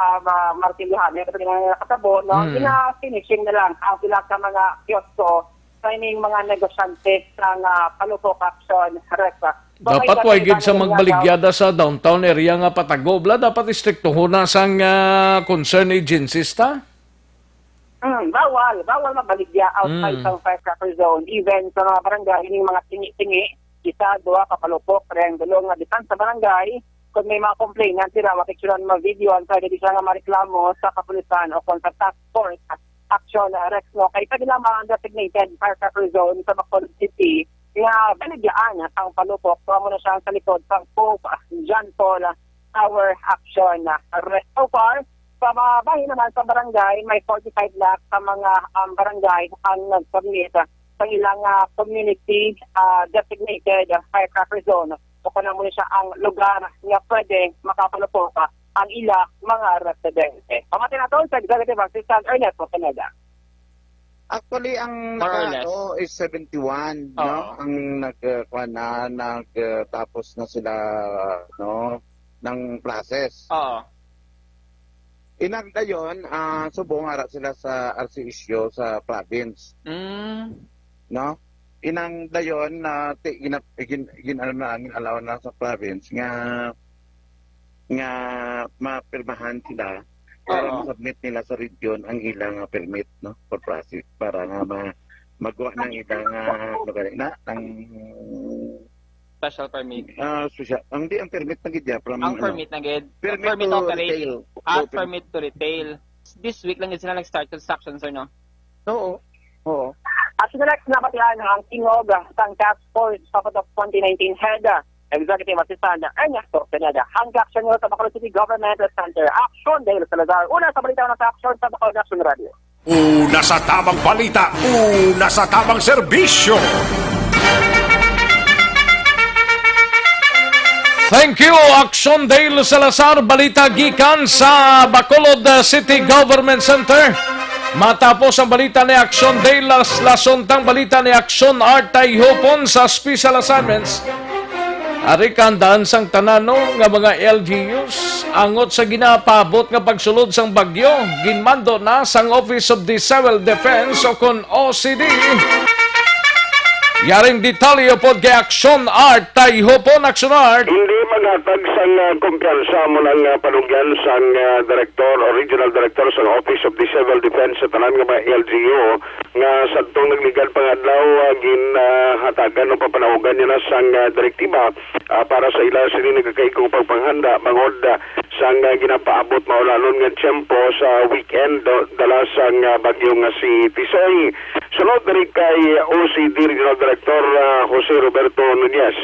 ah, ma-, martilyohan, may mga nakatabo, no? Mm. Gina-finishing na lang ang pila ka mga kiosko sa ining mga negosyante sang, ah, Palupok Action Ref. So, Dapat may way gid sa magbaligya da sa downtown area nga patagob la, dapat istriktuhon na sang, ah, concern agencies ta? Mm, bawal, bawal magbaligya outside Mm. sa firecracker zone. Even sa mga barangay, ining mga tingi-tingi, isa, duha ka palupok, triangulo nga bisan sa barangay, kung may mga complainant, sila, wa picturean, ma-video, ang pwede sila nga mareklamo sa kapulisan o kung sa task force action, uh, Rex, no? Kay pwede lamang ang designated firecracker zone sa Bacolod City nga baligyaan ang palupok. So, amo na siya sa likod sang Pope John Paul Tower Action, uh, Rex. So far, sa mga bahin naman sa barangay, may forty-five na ka mga, um, barangay ang nag-submit sa ilang, uh, community, uh, designated firecracker zone. So, kanang mo siya ang lugar nga pwede makapalupok ang ila mga residente. Pamati naton sa Executive Assistant Ernesto Pineda. Actually, ang More or naka-, less. ano, is seventy-one, no? Oo. Ang nag, uh, kuwan na, nag, uh, tapos na sila, no, ng classes. Oo. Inang dayon, ah, subong ara sila sa R C S U sa province. Mm. No? Inang dayon na ti-, gina-, gin-, gin-, ano na, gin-allow na sa province nga, nga mapirmahan sila para Oo. ma-submit nila sa region ang ilang, ah, permit, no? For process, para nga ma-, magawa ng ilang, ah, ano gani na, ang Special permit. Ah, special. Ang di, ang permit na gid ya, from, Ang ano, permit na gid. Permit Permit to to operate. retail. Ah, Open. permit to retail. This week lang gid sila nag-start construction, sir, no? Oo. Oo. At sila nabatian ang tingog, ah, sang task force sa Putok twenty nineteen head, ah, Executive Assistant Ernesto Pineda. Ang action nyo sa Bacolod City Government Center. Action, Dale Salazar. Una sa balita na sa action sa Bacolod Action Radio. Una sa tamang balita, una sa tamang serbisyo. Thank you, Action Dale Salazar. Balita gikan sa Bacolod City Government Center. Matapos ang balita ni Action Dale, las-, lasuntang balita ni Action Art Tayhupon sa special assignments. Ari kahandaan sang tanan, no, nga mga L G Us, angot sa ginapaabot nga pagsulod sang bagyo, ginmando na sang Office of the Civil Defense o kon O C D. Yaring detalye pod kay Action Art, Tayhupon, Action Art. Hindi maghatag sang, ah, kumpiyansa mo ng, ah, panugyan sang, ah, direktor o regional director sa Office of the Civil Defense sa tanan nga mga L G U nga sadtong nagligad pa nga adlaw, ah, ginhatagan o papanahogan niya na sang, ah, direktiba, ah, para sa ila sini nagakaigo pagpanghanda bangod, ah, sang, ah, ginapaabot maulanon nga tiyempo sa weekend, do-, dala sang, ah, bagyo nga si Tisoy. Sunod diri kay O C D Regional Director, ah, Jose Roberto Nunez,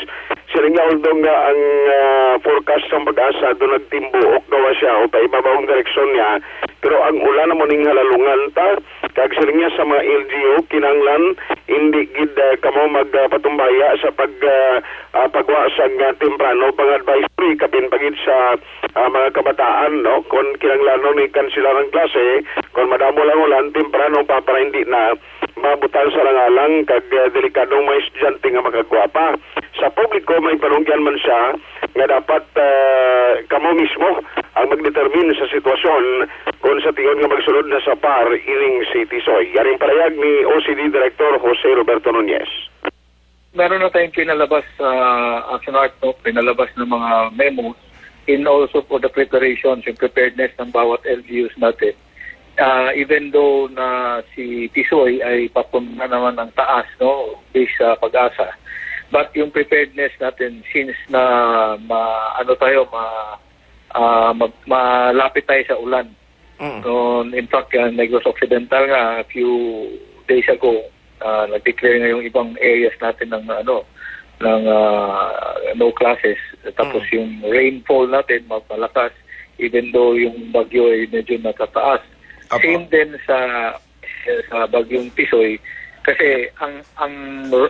siling niya, although nga ang, ah, forecast sang PAGASA do nagtimbuok daw siya o paibabawong direksyon niya, pero ang ulan na mo ning halalungan ta, kag siling niya sa mga L G U, kinahanglan hindi gid, ah, kamo magpatumbaya sa pag, ah, ah, pagwa sang, ah, temprano pang advisory, kapin pa gid sa, ah, mga kabataan, no? Kung kinahanglanon ni kansilar ang klase, kung madamo lang ulan, temprano pa para hindi na mabutan sa alang-alang kag, ah, delikadong mga estudyante nga makagwa pa. Sa publiko, may panungyan man siya nga dapat, ah, kamo mismo ang magdetermine sa sitwasyon kung sa tion nga magsulod na sa par ining si Tisoy. Yaring palahayag ni O C D Director Jose Roberto Nunez. Meron na tayong pinalabas, ah, Action Art, no? Pinalabas ng mga memos in also for the preparations and preparedness ng bawat L G Us natin. Ah, even though na si Tisoy ay papunta naman ng taas, no, based sa PAGASA. But yung preparedness natin, since na ma-, ano tayo, ma-, ah, mag-, malapit tayo sa ulan. Mm. So, in fact, ah, Negros Occidental nga, a few days ago, ah, nag-declare na yung ibang areas natin ng, ano, ng, ah, no classes. Tapos Mm. yung rainfall natin, ma-, malakas, even though yung bagyo ay medyo natataas. Apo. Same din sa, sa bagyong Tisoy. Kasi ang, ang,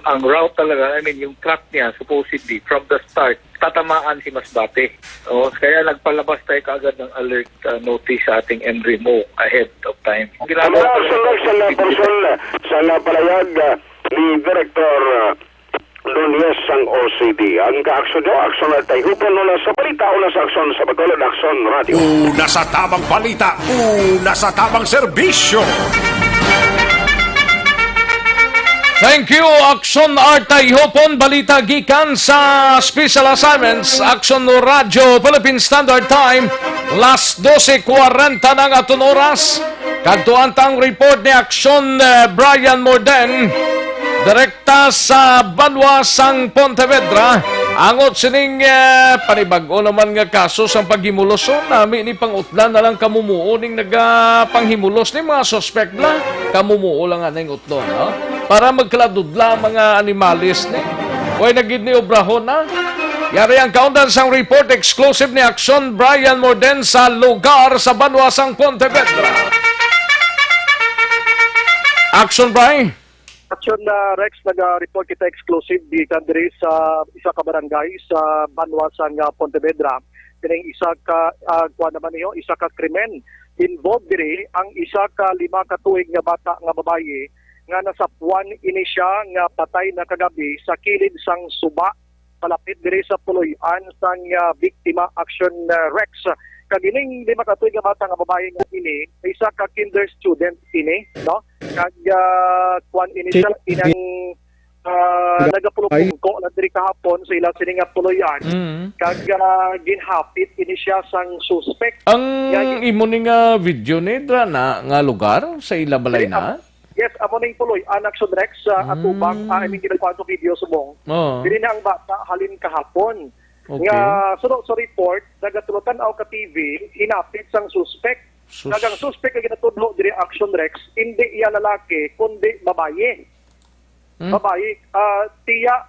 ang route talaga, I mean, yung track niya, supposedly, from the start, tatamaan si Masbate. Oh, kaya nagpalabas tayo kaagad ng alert, ah, notice sa ating M R M O ahead of time. Ang mga aksyon lang sa portion sa napalayag, ah, ni Director, ah, Nunez sang O C D. Ang kaaksyon nyo, aksyon na tayo. Hupon na sa balita, una sa aksyon sa Bacolod Aksyon Radio. Una sa tamang balita, una sa tamang serbisyo. Thank you, Aksyon Artay Hopon. Balita gikan sa Special Assignments, Aksyon Radyo Philippine Standard Time. Las dose kwarenta na ang aton oras. Kadtuan ta ang report ni Aksyon, eh, Brian Morden. Direkta sa banwa sang Pontevedra, angot sining, eh, panibag-o naman nga kaso sang paghimulos. So, nami ni pangutlan na lang kamumuo ning nagapanghimulos ni mga suspect na. Kamumuo lang nga ning utlon, no? Para magkaladudla ang mga animales ni. Way na gid ni obrahon na. Yari ang kaundan sang report exclusive ni Aksyon Brian Morden sa lugar sa banwa sang Pontevedra. Aksyon, Bri. Aksyon, ah, Rex, naga-report kita exclusive gikan diri sa isa ka barangay sa banwa sang, ah, Pontevedra. Kining isa ka, ah, kuwan naman niyo, isa ka krimen. Involved diri ang isa ka lima ka tuig nga bata nga babayi nga nasapuan ini siya nga patay na kagabi sa kilid sang suba palapit diri sa puloy-an sang, ah, biktima, Aksyon, ah, Rex. Kag ining lima ka tuig nga bata nga babayi nga ini, isa ka kinder student ini, no? Kag, ah, kuwan ini siya, inang, ah, nagapulupungko lang diri kahapon sa ila sini nga puloy-an. Mm. Kag, ah, ginhapit ini siya sang suspect. Ang Nga, imo ni nga video ni dra na nga lugar sa ila balay Diri, na? Yes, amo ning puloy-an, Aksyon Rex, sa Mm. atubang, ah, I mean, ginakuha sa video subong. Oo. Diri na ang bata halin kahapon. Okay. Nga, suno sa report, nagatulatan-aw ka T V, hinapit sang suspect. Sus. Kag ang suspect nga ginatudlo diri, Aksyon Rex, hindi iya lalaki, kundi babayi. Hmm? Babayi, ah, tiya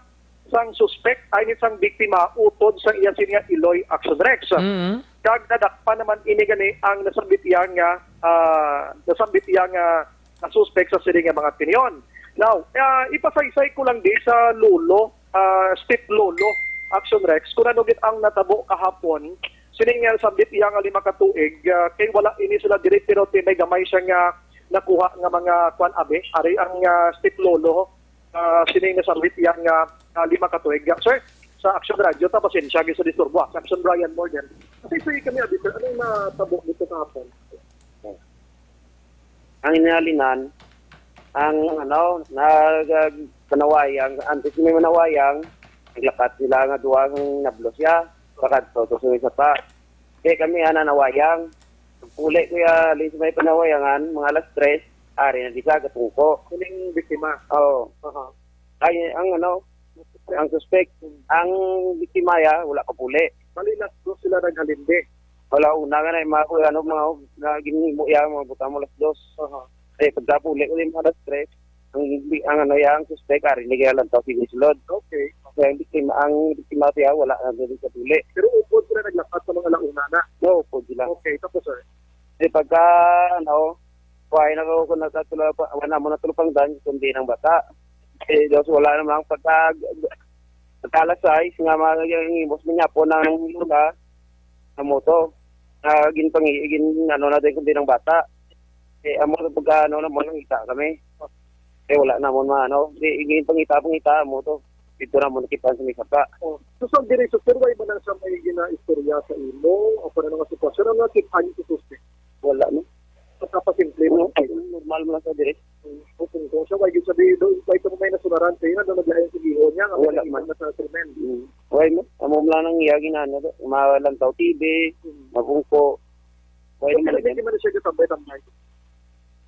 sang suspect, ay ni sang biktima, utod sa iya sini nga iloy, Aksyon Rex. Mm. Kag nadakpan naman ini gani ang nasambit iya nga, ah, nasambit iya nga, ah, suspect sa sini nga mga tinion. Now, ah, ipasaysay ko lang di sa lolo, ah, step lolo, Aksyon Rex, kung ano gid ang natabo kahapon, sining nga sambit iya nga lima ka tuig, ah, kay wala ini sila diri, pero ti may gamay siya nga nakuha nga mga kwan abi. Ari ang, ah, step lolo, ah, sining nasambit iya nga, ah, lima ka tuig. Ah, sir, sa Action Radio, ta pasensya gyud sa disturbo, ah, sa Action Brian Morgan. Kasi, sir, kami abi, sir, anong natabo dito kahapon? Ang inalinan, ang, ano, nag-, panawayang, antes may manawayang, naglakat sila nga duwa nga nablo siya, pakadto to sa isa pa. Kaya kami, ana, nawayang. Puli ko ya, alis may panawayangan, mga alas tres, ari na di sa gatungko. Sining biktima? Oo. Aha. Ay, ang, ano, ang suspect, ang biktima ya, wala pa puli. Bali, alas dos sila naghalindi. Wala, una nga na, yung mga, ano, mga, na ginhimo ya, mga butang mo alas dos. Aha. Eh, pagkapuli ko yung mga alas tres, ang, ang, ano, ya, ang suspect, ari, naglalantaw, sige, sulod. Okay. Kaya ang biktima, ang biktima siya, wala na din sa puli. Pero upod sila naglakat sa mga launa na? No, upod sila. Okay, tapos, sir? Eh, pagka, ano, kuhain ako kung nagkatula pa, wala mo na tulupang dan, kundi ng bata. Eh, dos, wala namang pagka, pagka alas sais, nga mga yung imos mo niya po ng lula, na moto. Ah, ginpangi-, gin-, ano na din, kundi ng bata. Eh, amo na pagka, ano, na mo, nangita kami. Eh, wala namon maano. Di, ginpangita-pangita, amo to. Dito namon nakita sa may sapa. Oh. So, sa diri, so, sir, way man lang sa may ginaistorya sa imo, o kung ano nga sitwasyon, ano nga tip-an sa suspect? Wala, no? Pagkapasimple mo? Ay, normal mo lang sa diri. Hmm. Kung, kung siya, way gyud sabi, do, way ito may nasularan sa'yo, ano, naglayan sa giho niya, nga Wala may man. na sa krimen. Hmm. Way mo? Amo mo lang ang iya ginano, do. Malantaw T V, Hmm. mabungko. Way So, man pero hindi yan. man siya gatambay-tambay.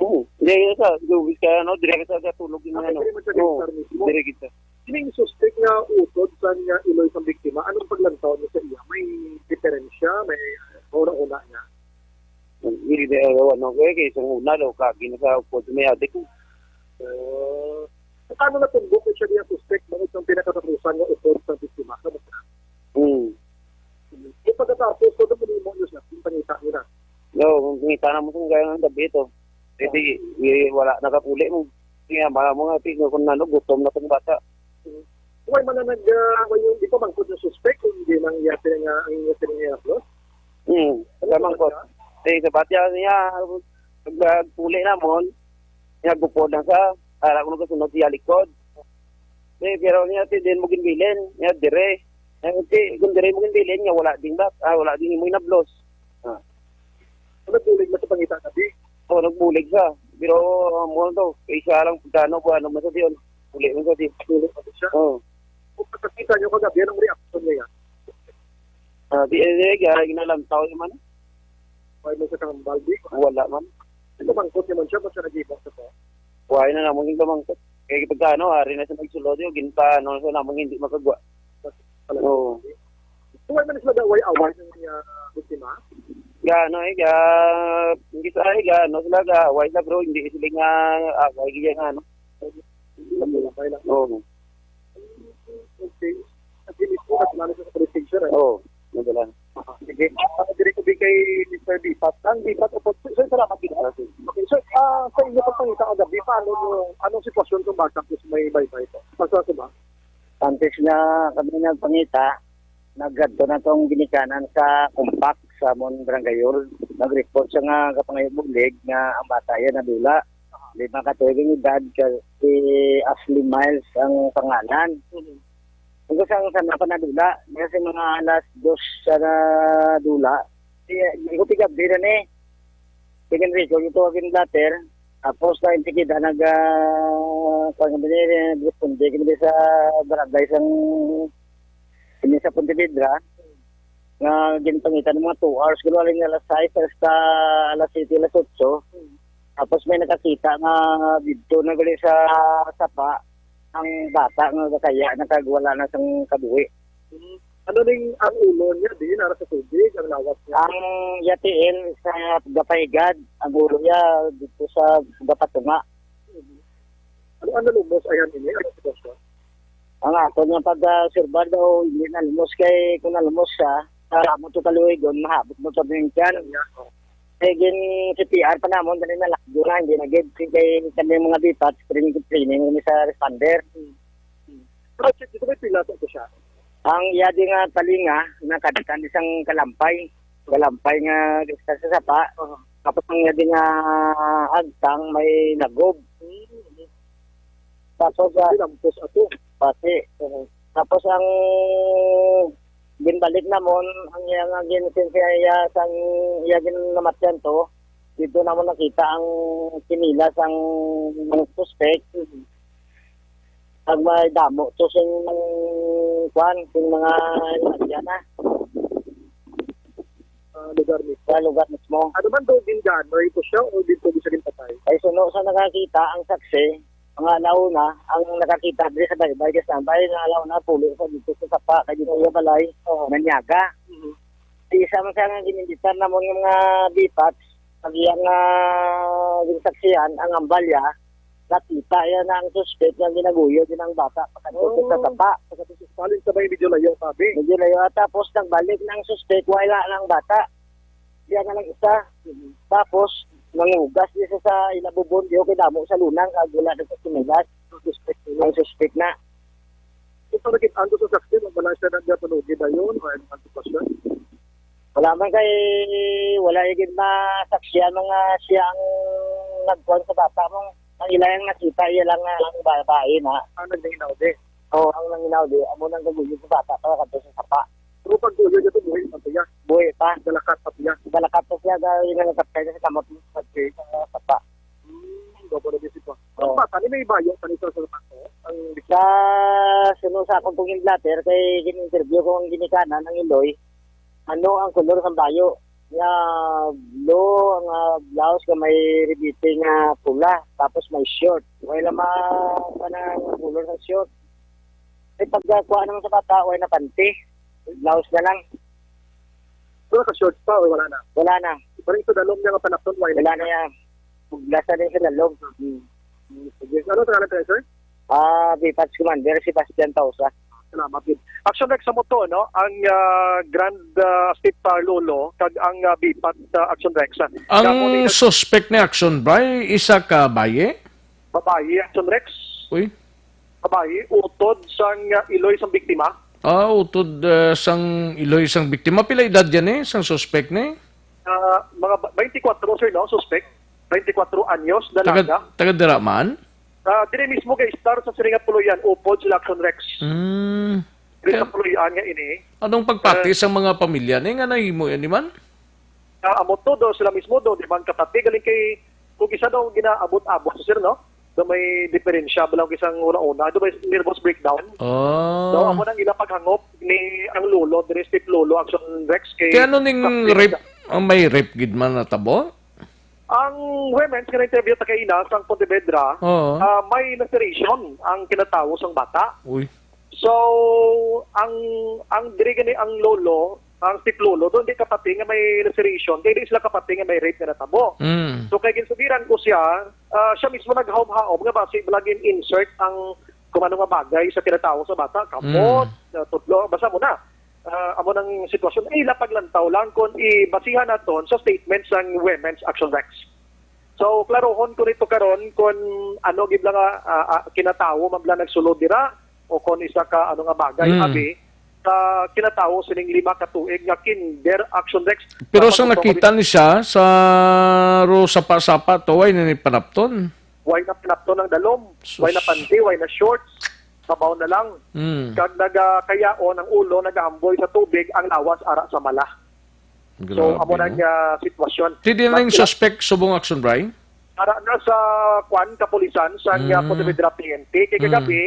Oo. Hindi, yun sa, luwis ka, ano, dire ka sa tulog yung Ah, ano. Hindi man siya Oo, gatambay mismo. Dire kita. Kining suspect nga utod sa nga iloy sa biktima, anong paglantaw niya sa iya? May diferensya? May una-una niya? Hindi, eh, ano, eh, kay isang una, lo, kagi na sa upod, may adik. Ah, paano natumbok siya niya suspect? Bakit ang pinakatapusan nga utod sa biktima? Kamusta? Hmm. Pagkatapos, kung ano mo, sir, yung pangita nila. Yo, kung kita na mo sa mga gabi ito, pwede, eh, wala nakapuli mo. Kaya, bala mo nga, tingnan kung ano, gutom na tong bata. Why man na nag, ah, why yung, di pa bangkod ng suspect kung hindi nang iya sila nga, ang iya sila nga i-upload? Hmm, Ano tamang ba ko. siya? Eh, sa batya niya, pag, ah, puli na mo, niya gupod lang sa, ara ko nagkasunod siya likod. Eh, pero niya, ti, din mo ginbilin, niya, dire. Eh, ti, kung dire mo ginbilin, niya, wala ding bak, ah, wala ding mo inablos. Ah. Ano, bulig na sa pangita na, di? Oo, nagbulig siya. Pero, ah, mo to, kay siya lang, pagkano, kung ano man sa diyon. Uli mo sa diyon. Bulig na siya. Oo. Kung pagkakita niyo kagabi, anong reaction niya yan? Ah, di, eh, di, kaya ginalantaw niya man. Why mo sa kang Baldi? Wala man. Ito bangkot naman siya, basta nag-ibang sa to. Why na namang yung bangkot? Kaya pagka ano, hari na siya nagsulod yun, ginta, ano, sa namang hindi makagwa. Oo. Why man sila daw, why away ng, uh, biktima? Ga, ano, eh, ga, hindi sa, eh, ga, ano, sila, ga, why sila, bro, hindi sila nga, ah, why, ga, ano. Okay lang. Oo. Okay. At least po, at lalo sa police station, eh. Oo, madala. Aha, sige. Ah, diri ko di kay Mister Bipat. Ang Bipat, opo. Sir, salamat, Bipat. Ah, sige. Okay, sir, ah, sa inyo pagpangita kagabi, paano mo, anong sitwasyon kung bata po sa may baybay po? Paano ba? Antes nga kami nagpangita, naggadto na tong ginikanan sa Compact sa amon barangay hall. Nag-report siya nga kapangayo bulig nga ang bata iya nadula. Lima ka tuig ang edad, ka, si Ashley Miles ang pangalan. Mhm. Hanggang sa, sa na pa nadula, kasi mga alas dos sa nadula, si, hindi ko tigabi na ni. Tingin Rico, yung tawagin blatter. Tapos na yung tikida, nag, ah, kung ano ni, responde kami sa barangay sang, kami sa Pontevedra, nga ginpangitan ng mga two hours, kung aling alas sais hasta alas siyete, alas otso. Tapos may nakakita nga dito na gali sa sapa, ang bata nga kaya nakagwala na sang kabuhi. Mm. Ano ning ang ulo niya, di nara sa tubig, ang lawas niya? Ang yatiin sa gapahigad, ang ulo niya dito sa gapatunga. Mm. Ano, ano lumos, ayan, ini? Ano sitwasyon? Ang ako nga pag, ah, surbar daw, hindi na lumos kay kung nalumos siya, sa mo to kaluhigon, mahabot mo to yung tiyan. Yan, oh. Kay gin C P R pa namon, dali na lakdo na, hindi na gid. Kay kami mga bipat, training, training kami sa responder. Hmm. Hmm. Pero check, dito may pila sa siya? Ang iya di nga talinga, nakadkan isang kalampay. Kalampay nga sa sapa. Uh-huh. Tapos ang iya di nga agtang, may nagob. Hmm. Tapos, ah, Lampos ato. Pati. Uh-huh. Tapos ang ginbalik namon, ang iya nga gin-, iya sang iya ginamatyan to, dito namon nakita ang kinila sang suspect. Mhm. Pag may damo to sing, kwan, sing mga, yan na. Ah, lugar mismo. Sa lugar mismo. Ano man daw, gingano ito siya o dito di siya ginpatay? Ay, suno sa nakakita, ang saksi, mga alauna, ang nakakita diri sa baybay, kay standby, nga alauna, pulo sa dito sa sapa, kay dito sa balay, Oo. Nanyaga. Mhm. Di isa man siya nga gininditan namon nga mga bipats, pag iya nga ginsaksihan, ang ambalya, nakita iya na ang suspect nga ginaguyo din ang bata, pagkatutok sa Oh. sapa. Pagkatutok sa balay, sabay medyo layo, sabi. Medyo layo, at tapos nagbalik na ang suspect, wala na ang bata. Siya na lang isa. Mhm. Tapos, nangugas niya sa, sa ilabubon, di okay damo sa lunang, kag wala na sa sinilas. Ang suspect nila. Ang suspect na. Kung sa nakita ang sa saksi, wala siya nagpatuloy dayon, o ano ang sitwasyon? Wala man kay, wala yung masaksihan mga siya ang nagkuhan sa bata mo. Ang ilang nakita, iya lang nga ang babae na. Ang nagnainaw di? Oo, ang nanginaw di. Amo nang gagawin sa bata para kadto sa sapa. Pero pag tuyo niya to, buhi pa siya. Buhi pa. Galakat pa siya. Galakat pa siya, dahil nga nagkapkay na sa kamot mo sa, sa sapa. Hmm, dobo na din siya. Oo. Ang bata, ni may bayo pa nito sa bata. Ang Sa suno sa akong paging blatter, kay gin-interview ko ang ginikanan, ang iloy. Ano ang kolor sang bayo? Nga blue ang, ah, blouse nga may ribete nga pula, tapos may short. Wala ma-, pa na ang color sa short. Ay, pagkakuha naman sa bata, wala na panty. Blouse na lang. Wala ka shorts pa o wala na? Wala na. Parang sa dalom niya nga panapton, wala na. Wala na yan. Puglas na din sa dalom. Hmm. Hmm, sige. Ano ang pangalan tayo, sir? Ah, Bipats Commander, Sebastian Tausa. Salamat gid. Action Rex, sa mo to, no? Ang ah, Grand ah, Step ah, Lolo kag ang ah, Bipat ah, Action Rex. Ah. Kamo ni Ang suspect ni Action Bry, isa ka baye? Babayi, Action Rex. Uy. Babayi, utod sang ah, iloy sang biktima. Ah, utod ah, sang iloy sang biktima. Pila edad yan eh, sang suspect ni? Ah, mga ba- twenty-four, sir, no? Suspect. Twenty-four anyos, Taga, dalaga. Taga dira man? Ah, diri mismo kay Star sa Siringat Puloyan, upod sila Action Rex. Mm. Diri sa Kaya, Puloyan nga ini. Anong pagpati Eh, sa mga pamilya ni nga nahimo yan, di man? Ah, amo to, do sila mismo, do, di man kapati. Galing kay, kung isa daw ginaabot-abot, sir, no? Do may diferensya, balang isang una-una, do may nervous breakdown. Oh. Do, amo nang ila paghangop ni ang lolo, diri step lolo, Action Rex, kay Kaya ano ning kapti rape, siya. Ang may rape gid man natabo? Ang women's nga na-interview ta kaina sang Pontevedra, Oo. ah, may laceration ang kinatawo sang bata. Uy. So, ang ang diri gani ang lolo, ang step lolo, doon di kapati nga may laceration, kay di sila kapati nga may rape nga natabo. Mm. So, kay ginsugiran ko siya, ah, siya mismo naghaom-haom nga basi lagi insert ang kung ano nga bagay sa kinatawo sa bata, kamot, Mm. ah, tudlo, basta mo na. Ah, amo nang sitwasyon. Ay, ila paglantaw lang kung ibasihan naton sa statement sang Women's Action Rex. So, klarohon ko nito karon kung ano gid lang nga, ah, ah, kinatawo man bala nagsulod dira o kung isa ka ano nga bagay, Mm. abi, sa kinatawo sining lima ka tuig nga kinder, Action Rex. Pero Sa sang pagtutok nakita ni siya sa ro sapa-sapa to, way na ni panapton. Way na panapton ang dalom, Sus. Way na panty, way na shorts, sabaw na lang. Mm. Kag nagakayaon ang ulo, nagaamboy sa tubig, ang lawas ara sa mala. So, Grabe, amo na no? Nga sitwasyon. Di din na Mas yung sila suspect subong Action Bry? Ara na sa, kwan, kapulisan sa nga Mm. Pontevedra P N P. Kay Mm. kagabi,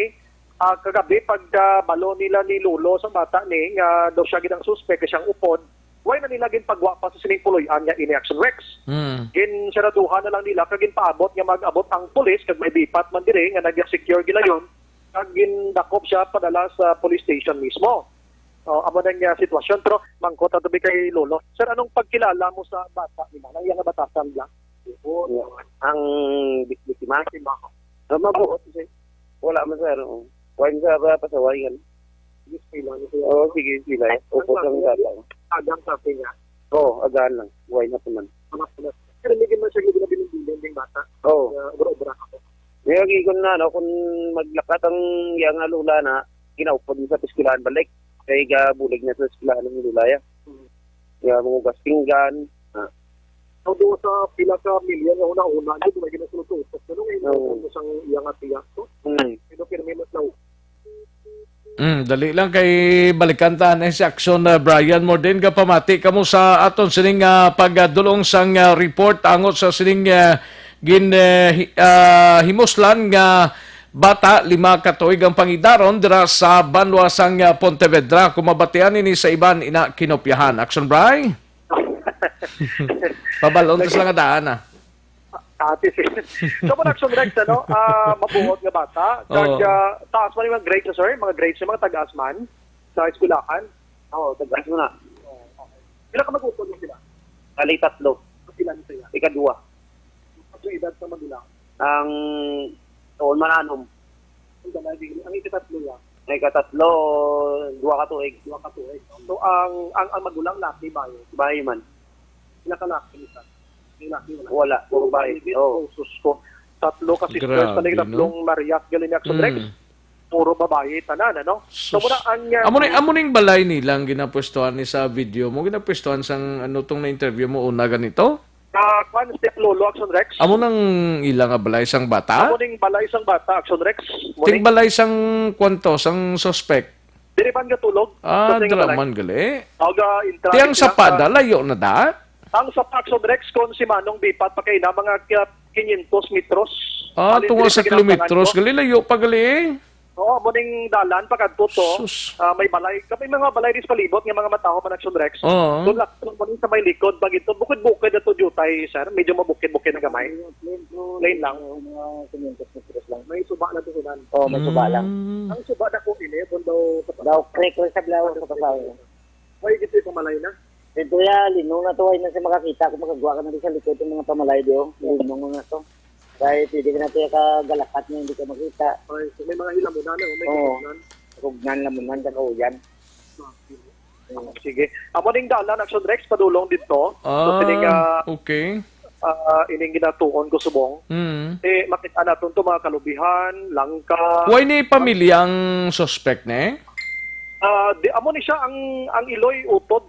ah, kagabi, pag ah, balo nila ni Lolo sa bata ni, nga daw siya gid ang suspect, kay siyang upod, way na nila ginpagwa pa sa sining puloy-an nga ini Action Rex. Mm. Ginsaraduhan na lang nila, kag ginpaabot nga mag-abot ang pulis, kag may bipat man diri, nga nag-secure gilayon, kag gindakop siya padala sa police station mismo. Oh, amo na nga sitwasyon. Pero mangkot ato bi kay Lolo. Sir, anong pagkilala mo sa bata ni Manang? Yang batasan lang? Oo, ang bi- biktima. Biktima. Ah, mabuot, sir. Wala man, sir. Wala sa ba pasaway yan. Yes, kailangan ko. Oo, sige, sige. Upos ang bata. Agang kape niya. Oo, agaan lang. Why not naman? Anak ko na. Pero hindi man siya ginabilang-bilang ding bata. Oo. Ah, obra-obra ako. May agi ko na, no, kung maglakat ang yang lula na, kinaupod mo sa eskwelahan balik. Kay gabulig na sa eskwelahan ng lula ya. Hmm. Kaya mo gastinggan. Ah. So, doon sa pila ka milya nga una-una, yun, may ginasulod sa utok. Ano nga yung Oo. Utok sang iyang atiya? So, Hmm. Pero pirmi mas law. Mm, dali lang kay balikan ta na si Action, uh, Brian Morden, kapamati kamo sa aton sining, uh, pagdulong sang, uh, report angot sa sining, uh, gin, uh, hi- uh, himuslan nga bata, lima ka tuig ang pangidaron dira sa banwa sang, uh, Pontevedra. Kung mabatian ini sa iban, ina kinopyahan. Action, Bry? Pabalon ta Lagi. Sila nga daan, ah. Ate, sir. So, production Rex, ano, ah, mabuot nga bata. Kag, Oo. Ah, taas man yung mga grades, sir. Mga grades yung mga tagas man sa eskwelahan. Oo, tagas mo na. Oo, okay. Pila ka mag-upod mo sila? Kali tatlo. Pila na sila? Ikadua. Ang edad sa magulang? Ang tuon man anom. Ang balay, ang ikatatlo yan. Ang ikatatlo, duha ka tuig. Duha ka tuig. So, ang, ang, ang magulang laki ba yun? Bayi man. Pila ka laki, isa? May laki, wala? Wala, puro bayi. Bayi, Oo. Oh, sus ko. Tatlo ka sisters, Grabe, tanig no? Tatlong Marias, galing ni Action Rex. Mm. Puro babayi, tanan, ano? So, Sus. Muna ang, uh, Amo ni, amo ning balay nilang ginapwestuhan ni sa video mo, ginapwestuhan sang ano tong na-interview mo una ganito? Sa kwan, step lolo, Action Rex. Amo nang ila nga balay sang bata? Amo ning balay sang bata, Action Rex. Mo Ting ni? Balay sang kwan to, sang suspect? Diri man gatulog. Ah, Sa tinga balay. Draman gali. Aga, intra, Tiyang intra, sa pada, ah, layo na da? Ang sa Action Rex, kung si Manong Bipat pa kay na, mga kya-, quinientos metros. Ah, Alin tungo diri sa sa kilometros, ginamtangan ko? Gali, layo pa gali eh. Oo, mo ning dalan pa kadto to. Sus. Ah, may balay. Kami mga balay dis palibot nga mga mataho man Action Rex. Oo. Doon lang, doon mo sa may likod, pag ito, bukid-bukid ato jutay, sir. Medyo mabukid-bukid na gamay. Plain lang. Mga quinientos metros lang. May suba lang to, sudan. Oo, may suba lang. Mm. Ang suba na ko ini, kung daw sa Daw, krik-krik sa blaw, sa pasaw. May gito yung pamalay na. Ito ya, linong na to, ay na siya makakita kung makagawa ka na rin sa likod yung mga pamalay, di oh. Linong na to. Kaya pwede ka na tayo kagalakat na hindi ka makita. Okay, so may mga hilamunan, ano, may Oo. Hilamunan. Rugnan, Lamunan, kag Uyan. Mm, sige. Amo ning dalan, Action Rex, padulong dito. So, ah, sining, ah, okay, ah, ining ginatuon ko subong. Mm. Eh, makita naton to, mga kalubihan, langka. Way ni pamilya ang suspect, ne? Ah, di, amo ni siya ang, ang iloy utod.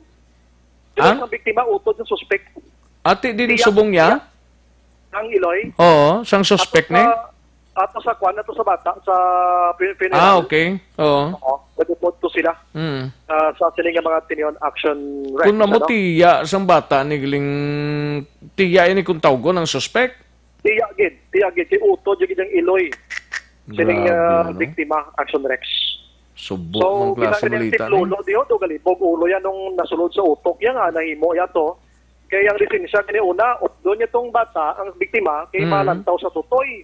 Di ba, ang biktima utod sa suspect? Ati din tiya, subong niya? Tiya. Ang iloy? Oo, sang suspect ni? Ato sa, ato sa kwan, ato sa bata, sa fu-, funeral. Ah, okay. Oo. Oo, nagupod to sila. Mm. Ah, sa sini nga mga tinion action, Rex, kung namo ano? Tiya sang bata ni Gling, tiya ini kung tawgon ang suspect? Tiya gid, tiya gid. Kay utod gid ang iloy. Sining, grabe, ah, no? Biktima, Action Rex. Subo. So, man klase kita nga balita ni? Lolo, di ho, do galibog ulo yan nung nasulod sa utok yan nga, nahimo yan to. Kay ang lisensya gani una, updon niya tong bata, ang biktima, kay mm, malantaw sa tutoy.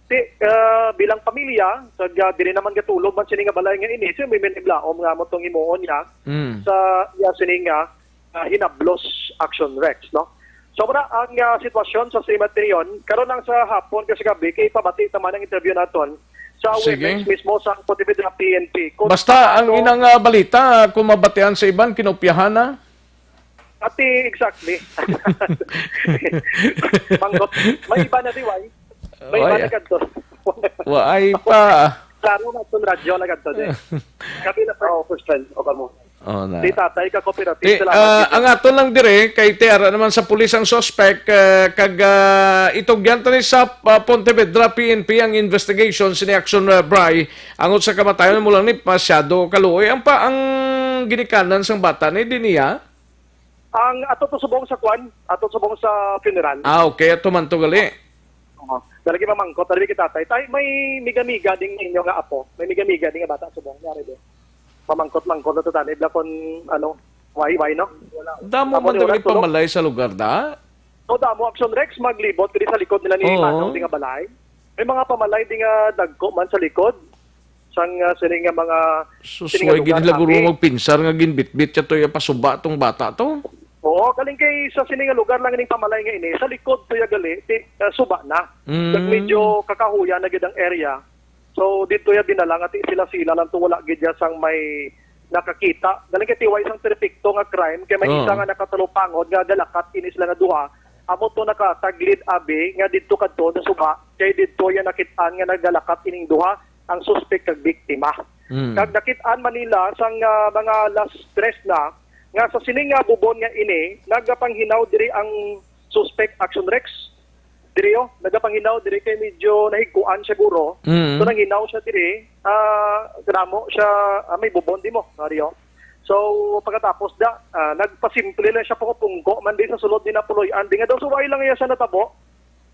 Ti, ah, bilang pamilya, kag, ah, diri naman gatulog man sini nga balay nga ini, so may miniblaom nga mo tong himuon niya, mm, sa iya sini nga, ah, hinablos, Action Rex, no? So, muna ang, ah, sitwasyon sa Cemetery yon. Karon lang sa hapon, kasi gabi, kay pabati naman ang interview naton sa, sige, awareness mismo sa Pontevedra P N P. Kung basta ang ano, inang, ah, balita, kung mabatian sa iban, kinopyahan na? Ati, exactly. Manggot. May iba na di, why? May iba, why, na kadto. Waay pa. Klaro na itong radyo na kadto, di. Kami na pa, oh, first time. O, kamo. Oh, na. Si tatay ka cooperative, ti, salamat, ah, dito. Ang aton lang dire, kay ti ara naman sa pulis ang suspect, eh, kag, ah, itugyan ta ni sa, ah, Pontevedra P N P ang investigation sini Action, ah, Bry. Angot sa kamatayon mo lang ni masyado kaluoy. Ang pa, ang ginikanan sang bata ni di niya? Ang ato to subong sa kwan, ato subong sa funeral. Ah, okay. Ato man to gali. Oo. Dali kay mamangkot, dali kay tatay. Tay, may miga-miga ding inyo nga apo. May miga-miga ding nga bata subong. Yari din. Mamangkot-mangkot na to, tani. Bla kon, ano, why, why, no? Damo man daw ni pamalay sa lugar, da? O, damo, Action Rex, maglibot diri sa likod nila ni, oo, Manong di nga balay. May mga pamalay di nga dagko man sa likod. Sang, ah, sini nga mga, sus, sini nga way lugar, gid nila guro magpinsar nga ginbitbit siya to, iya pasuba tong bata to. Oo, galing kay sa sini nga lugar lang ining pamalay nga ini, sa likod to ya gali, ti, ah, suba na. Mm. Kag medyo kakahuyan na gid ang area. So, dito ya dinala nga ti sila-sila lang to, wala gid ya sang may nakakita. Galing kay tiway sang perpekto nga crime, kay may, oo, isa nga nakatalupangod nga galakat ini sila nga duha. Amo to nakataglid abi nga didto kadto na suba, kay didto ya nakit-an nga nagalakat ining duha, ang suspek kag biktima. Mm. Kag nakit-an man nila sang, ah, mga alas tres na nga sa sini nga bubon nga ini, nagapanghinaw diri ang suspek, Action Rex. Diri, oh, nagapanghinaw diri kay medyo nahigkuan siya guro. Mm. So, nanghinaw siya diri, ah, kadamo siya, ah, may bubon di mo, Mario. So, pagkatapos da, ah, nagpasimple lang siya pungko-pungko man di sa sulod ni Napuloy-an. Di nga daw suway lang iya siya natabo.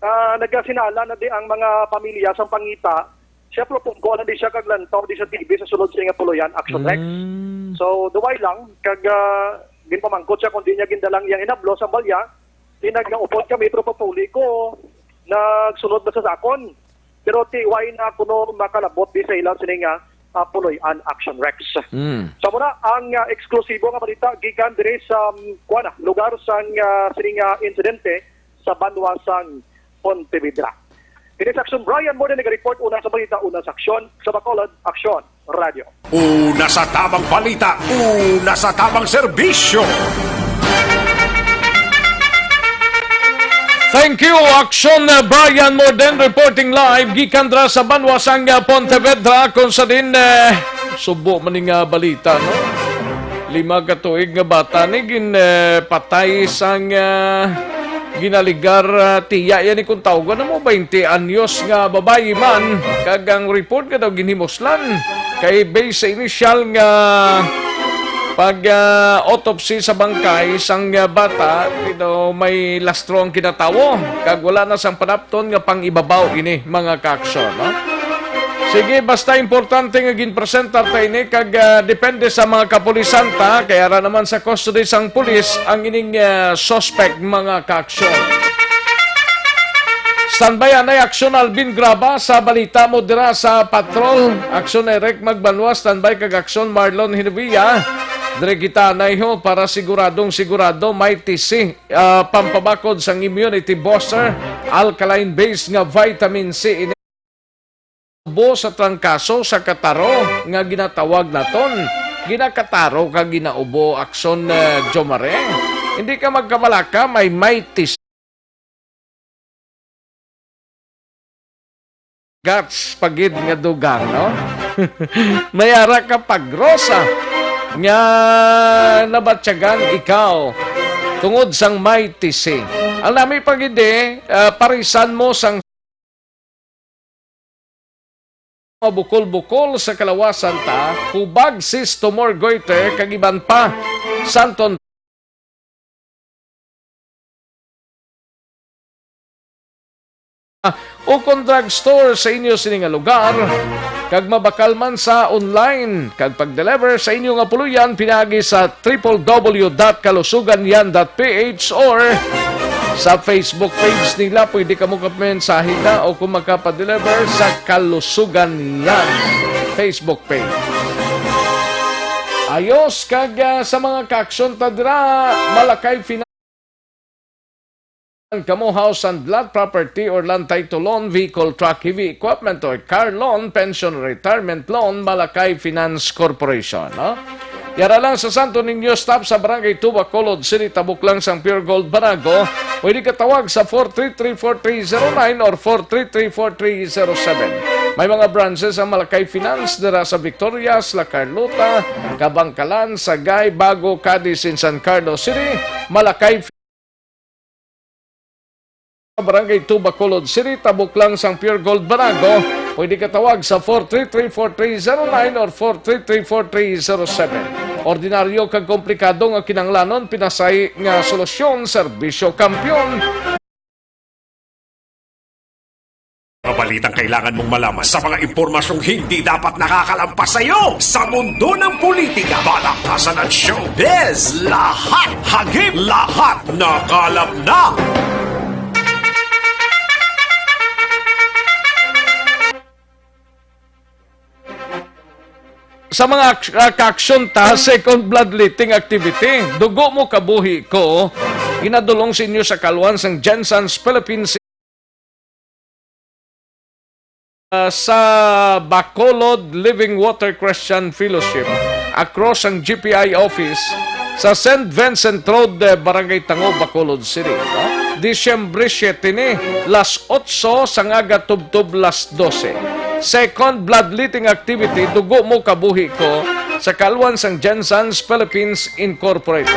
Ah, nagasinala na di ang mga pamilya sang pangita. Siya pungko lang di siya kag lantaw di sa T V sa sulod sa iya nga puloy-an, Action Rex. Mm. So, duway lang, kag, ah, ginpamangkot siya kung di niya gindalang iyang hinablo sa balya. Di nagnaupod kami, pero papuli ko, nagsunod na sa sakon. Pero ti, why na kuno makalabot di sa ilang sini nga, ah, puloy-an, Action Rex. Mm. So, muna ang, ah, eksklusibo nga balita gikan diri sa, um, kuwan na, lugar sang, ah, sini nga insidente sa banwa sang Pontevedra. Ini sa Action, Brian Morden, nag-report una sa balita, una sa aksyon, sa Bacolod, Aksyon. Radyo. Una sa tamang balita, una sa tamang serbisyo. Thank you, Action, uh, Brian Morden, reporting live gikan dra sa banwa sang, uh, Pontevedra, kung sa din, eh, subo man ni nga balita, no? Lima ka tuig nga bata ni gin, eh, patay sang, uh, ginaligar, ah, tiya yan ni kung tawgon na mo, baynte anyos nga babayi man, kag ang report nga daw ginhimuslan kay based sa inisyal nga pag, ah, autopsy sa bangkay sang, ah, bata, daw may lastro ang kinatawo, kag wala na sang panapton nga pang-ibabaw ini, mga kaaksyon, no? Sige, basta importante nga ginpresentar ta ini kag, ah, depende sa mga kapulisan ta, kay ara naman sa custody sang pulis ang ining, ah, suspect, mga kaaksyon. Standby anay Aksyon Alvin Graba sa balita mo dira sa Patrol. Aksyon Eric Magbanwa, standby kag Aksyon Marlon Hinubia. Dire kita anay ho para siguradong sigurado may T C, ah, pampabakod sang immunity booster, alkaline base nga vitamin C ini. Ubo sa trangkaso sa kataro nga ginatawag naton. Ginakataro ka ginaubo, Aksyon, eh, Jomare. Hindi ka magkabalaka, may mighty guts pagid nga dugang, no? May ara ka pagrosa nga nabatyagan ikaw tungod sang mighty. Ang nami pagid, eh, ah, parisan mo sang mga bukol-bukol sa kalawasan ta, kubag, cyst, tumor, goiter, kag iban pa. Santon o kon drugstore sa inyo sini nga lugar, kag mabakal man sa online, kag pag-deliver sa inyo nga puloy-an pinaagi sa triple W dot kalusugan yan dot P H or sa Facebook page nila. Pwede kamo magmensahe na o kung magpa-deliver sa Kalusugan Yan Facebook page. Ayos, kag, ah, sa mga kaaksyon ta dira, Malakay Finance kamo, house and lot, property or land title loan, vehicle, truck, heavy equipment or car loan, pension, retirement loan, Malakay Finance Corporation, no? Yara lang sa Santo Niño, stop sa Barangay two, Bacolod City, tabok lang sang Pure Gold Banago. Pwede ka tawag sa four three three four three zero nine or four three three four three zero seven. May mga branches ang Malakay Finance dira sa Victorias, La Carlota, Kabangkalan, Sagay, Bago, Cadiz, in San Carlos City. Malakay Barangay two, Bacolod City, tabok lang sang Pure Gold Banago. Pwede ka tawag sa four three three four three zero nine or four three three four three zero seven. Ordinaryo kag komplikado nga kinahanglanon, pinasahi nga solusyon, serbisyo kampiyon. Mga balitang kailangan mong malaman sa mga impormasyong hindi dapat nakakalampas sa iyo sa mundo ng politika, balaktasan at showbiz. Lahat hagip, lahat nakalap na. Sa mga ak-, ah, kaaksyon ta, second bloodletting activity. Dugo mo, kabuhi ko. Ginadulong sa inyo sa kaluan sang Gensans Philippines, ah, sa Bacolod Living Water Christian Fellowship, across ang G P I office sa Saint Vincent Road, eh, Barangay Tango, Bacolod City, no? Disyembre siete ni, las otso sang aga tubtob las dose. Second bloodletting activity, Dugo Mo Kabuhi Ko, sa kaluan sang Gensans Philippines Incorporated.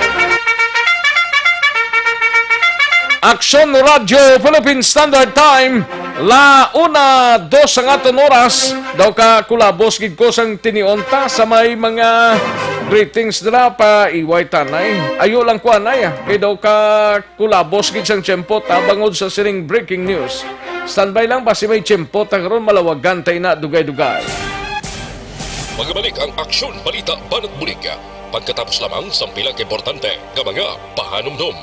Aksyon Radyo Philippine Standard Time, la una dos ang aton oras. Daw ka kulabos gid ko sang tinion ta sa may mga greetings dira pa iway tanay. Ayo lang ko anay, ah. Kay daw ka kulabos gid sang tiyempo ta bangod sa sining breaking news. Standby lang, basi may tiyempo ta karon, malawagan ta ina dugay-dugay. Magabalik ang Aksyon, Balita, Banat Bulig. Pagkatapos lamang sang pila ka importante nga mga pahanumdom.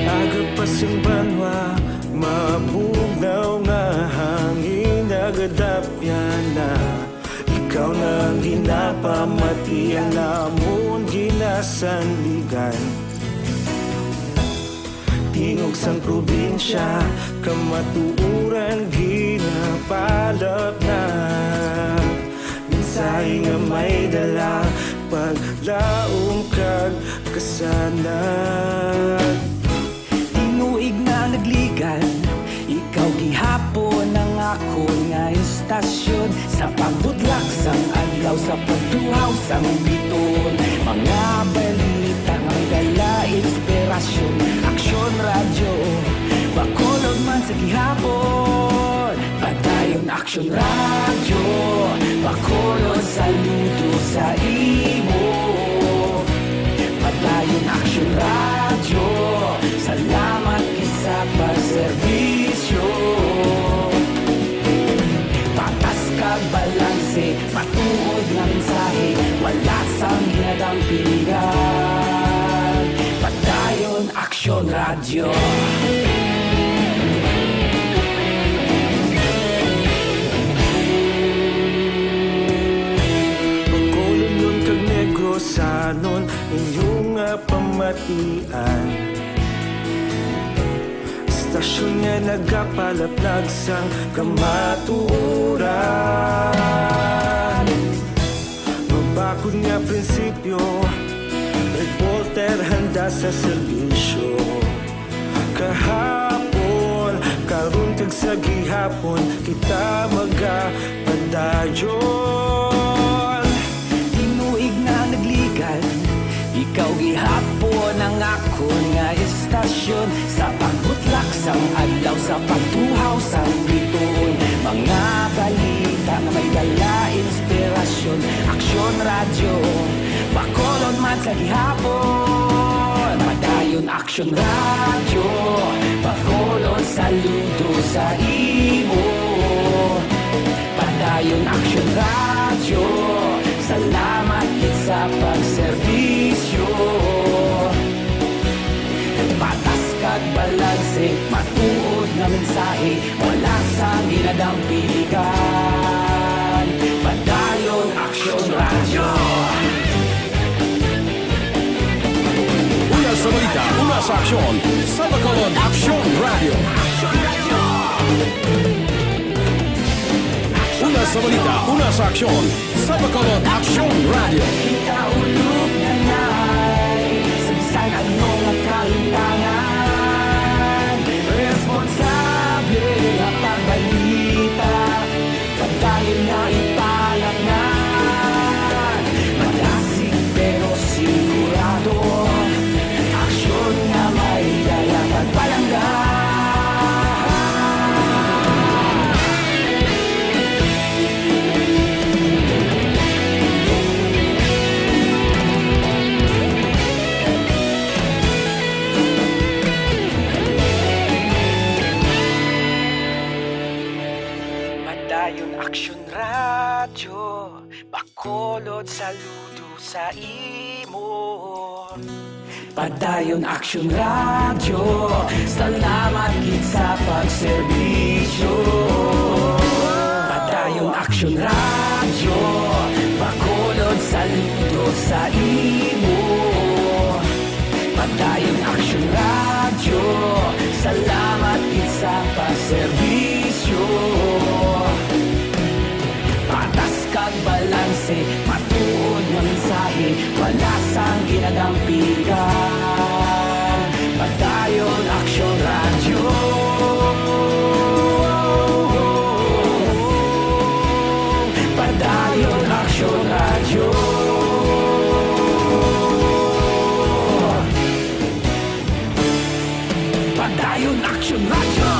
Aga pa sing banwa, mabugnaw nga hangin, nagadapyan na. Ikaw na ang ginapamati, ang amon ginasandigan. Tingog sang probinsya, kamatuoran ginapalapnag. Mensahe nga may dala, paglaom kag kasanag. Tinuig na nagligan, ikaw gihapon ang akon nga istasyon. Sa pagbudlak sang adlaw, sa pagtuhaw sang biton, mga balita nga may dala inspirasyon. Aksyon Radyo, Bacolod man sa gihapon. Padayon Aksyon Radyo, Bacolod, saludo sa imo. Padayon Aksyon Radyo, Radyo. Bacolodnon kag Negrosanon, inyo nga pamatian. Istasyon nga nagapalaplag sang kamatuoran. Mabakod nga prinsipyo, reporter handa sa serbisyo. Kahapon, karon kag sa gihapon, kita magapadayon. Tinuig na nagligan, ikaw gihapon ang akon nga istasyon. Sa pagbutlak sang adlaw, sa pagtuhaw sang bituon, mga balita nga may dala inspirasyon. Aksyon Radyo, Bacolod man sa gihapon. Padayon Aksyon Radyo, Bacolod saludo sa imo. Padayon Aksyon Radyo, salamat gid sa pagserbisyo. Patas kag balanse, matuod nga mensahe, wala sang ginadampigan. Padayon Aksyon Radyo. Una sa balita, una sa aksyon, sa Bacolod Aksyon Radyo. Una sa balita, una sa aksyon, sa Bacolod Aksyon Radyo. Kita ulog nanay sa bisan ano nga kalimtangan. Responsable nga pagbalita, padayon nga ipalatnan. Madasig pero sigurado, aksyon nga may dala pagpalangga. Padayon Aksyon Radyo, Bacolod saludo sa imo. Padayon Aksyon Radyo, salamat gid sa pagserbisyo. Padayon Aksyon Radyo, Bacolod saludo sa imo. Padayon Aksyon Radyo, salamat gid sa pagserbisyo. Patas kag balanse, matuod nga mensahe, wala sang ginadampigan. Padayon Aksyon Radyo. Padayon Aksyon Radyo. Padayon Aksyon Radyo.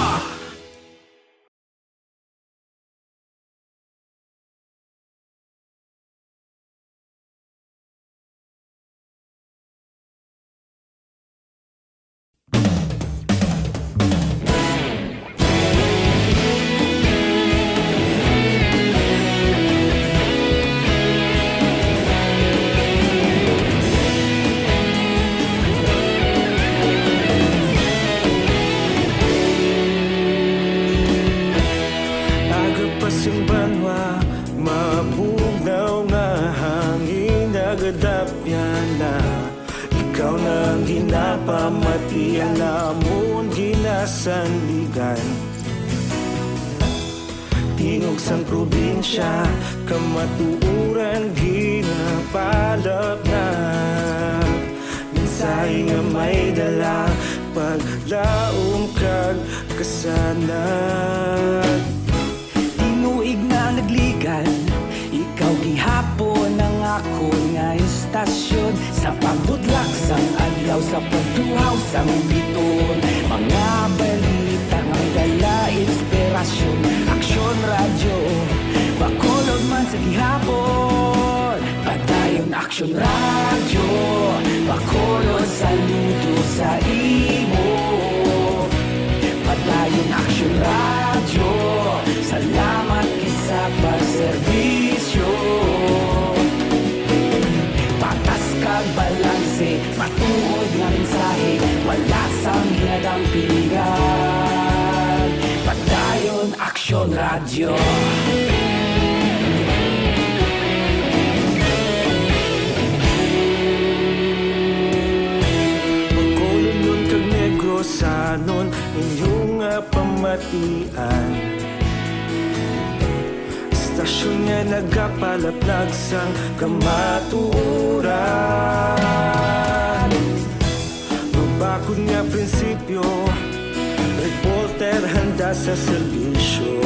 Aga pa sing banwa, mabugnaw nga hangin nagadapyan na. Ikaw na ang ginapamati, ang amon ginasandigan. Tingog sang probinsya, kamatuoran ginapalapnag. Mensahe nga may dala, paglaom kag kasanag. Tinuig na nagligan, ikaw gihapon ang akon nga istasyon. Sa pagbutlak sang adlaw, sa pagtuhaw sang bituon, mga balita nga may dala inspirasyon. Aksyon Radyo, Bacolod man sa gihapon. Padayon Aksyon Radyo, Bacolod saludo sa imo. Padayon Aksyon Radyo, salamat gid sa pagserbisyo. Patas kag balanse, matuod nga mensahe, wala Sang ginadampigan, Padayon Aksyon Radyo. Bacolodnon kag Negrosanon, inyo nga pamatian. Istasyon nga nagapalaplag sang kamatuoran. Mabakod nga prinsipyo, reporter handa sa serbisyo.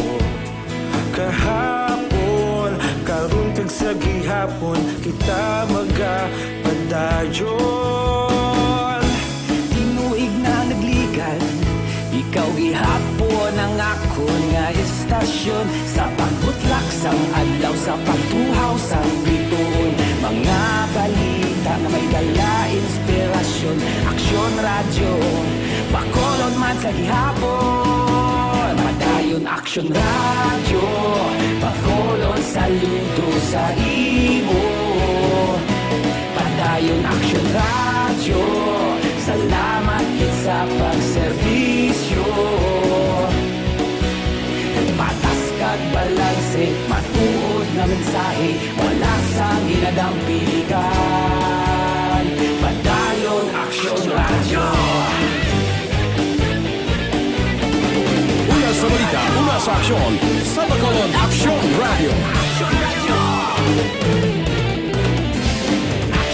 Kahapon, karon kag sa gihapon, kita magapadayon. Tinuig na nagligan, ikaw gihapon ang akon nga istasyon. Sa pagbutlak sang adlaw, sa pagtuhaw sang bituon, mga balita nga may dala inspirasyon. Aksyon Radyo, Bacolod man sa gihapon. Padayon Aksyon Radyo, Bacolod saludo sa imo. Padayon Aksyon Radyo, salamat gid sa pagserbisyo. Patas kag balanse, matuod nga mensahe, wala sang ginadampigan. Padayon Aksyon Radyo. Una sa balita, una sa aksyon, sa Bacolod Aksyon Radyo.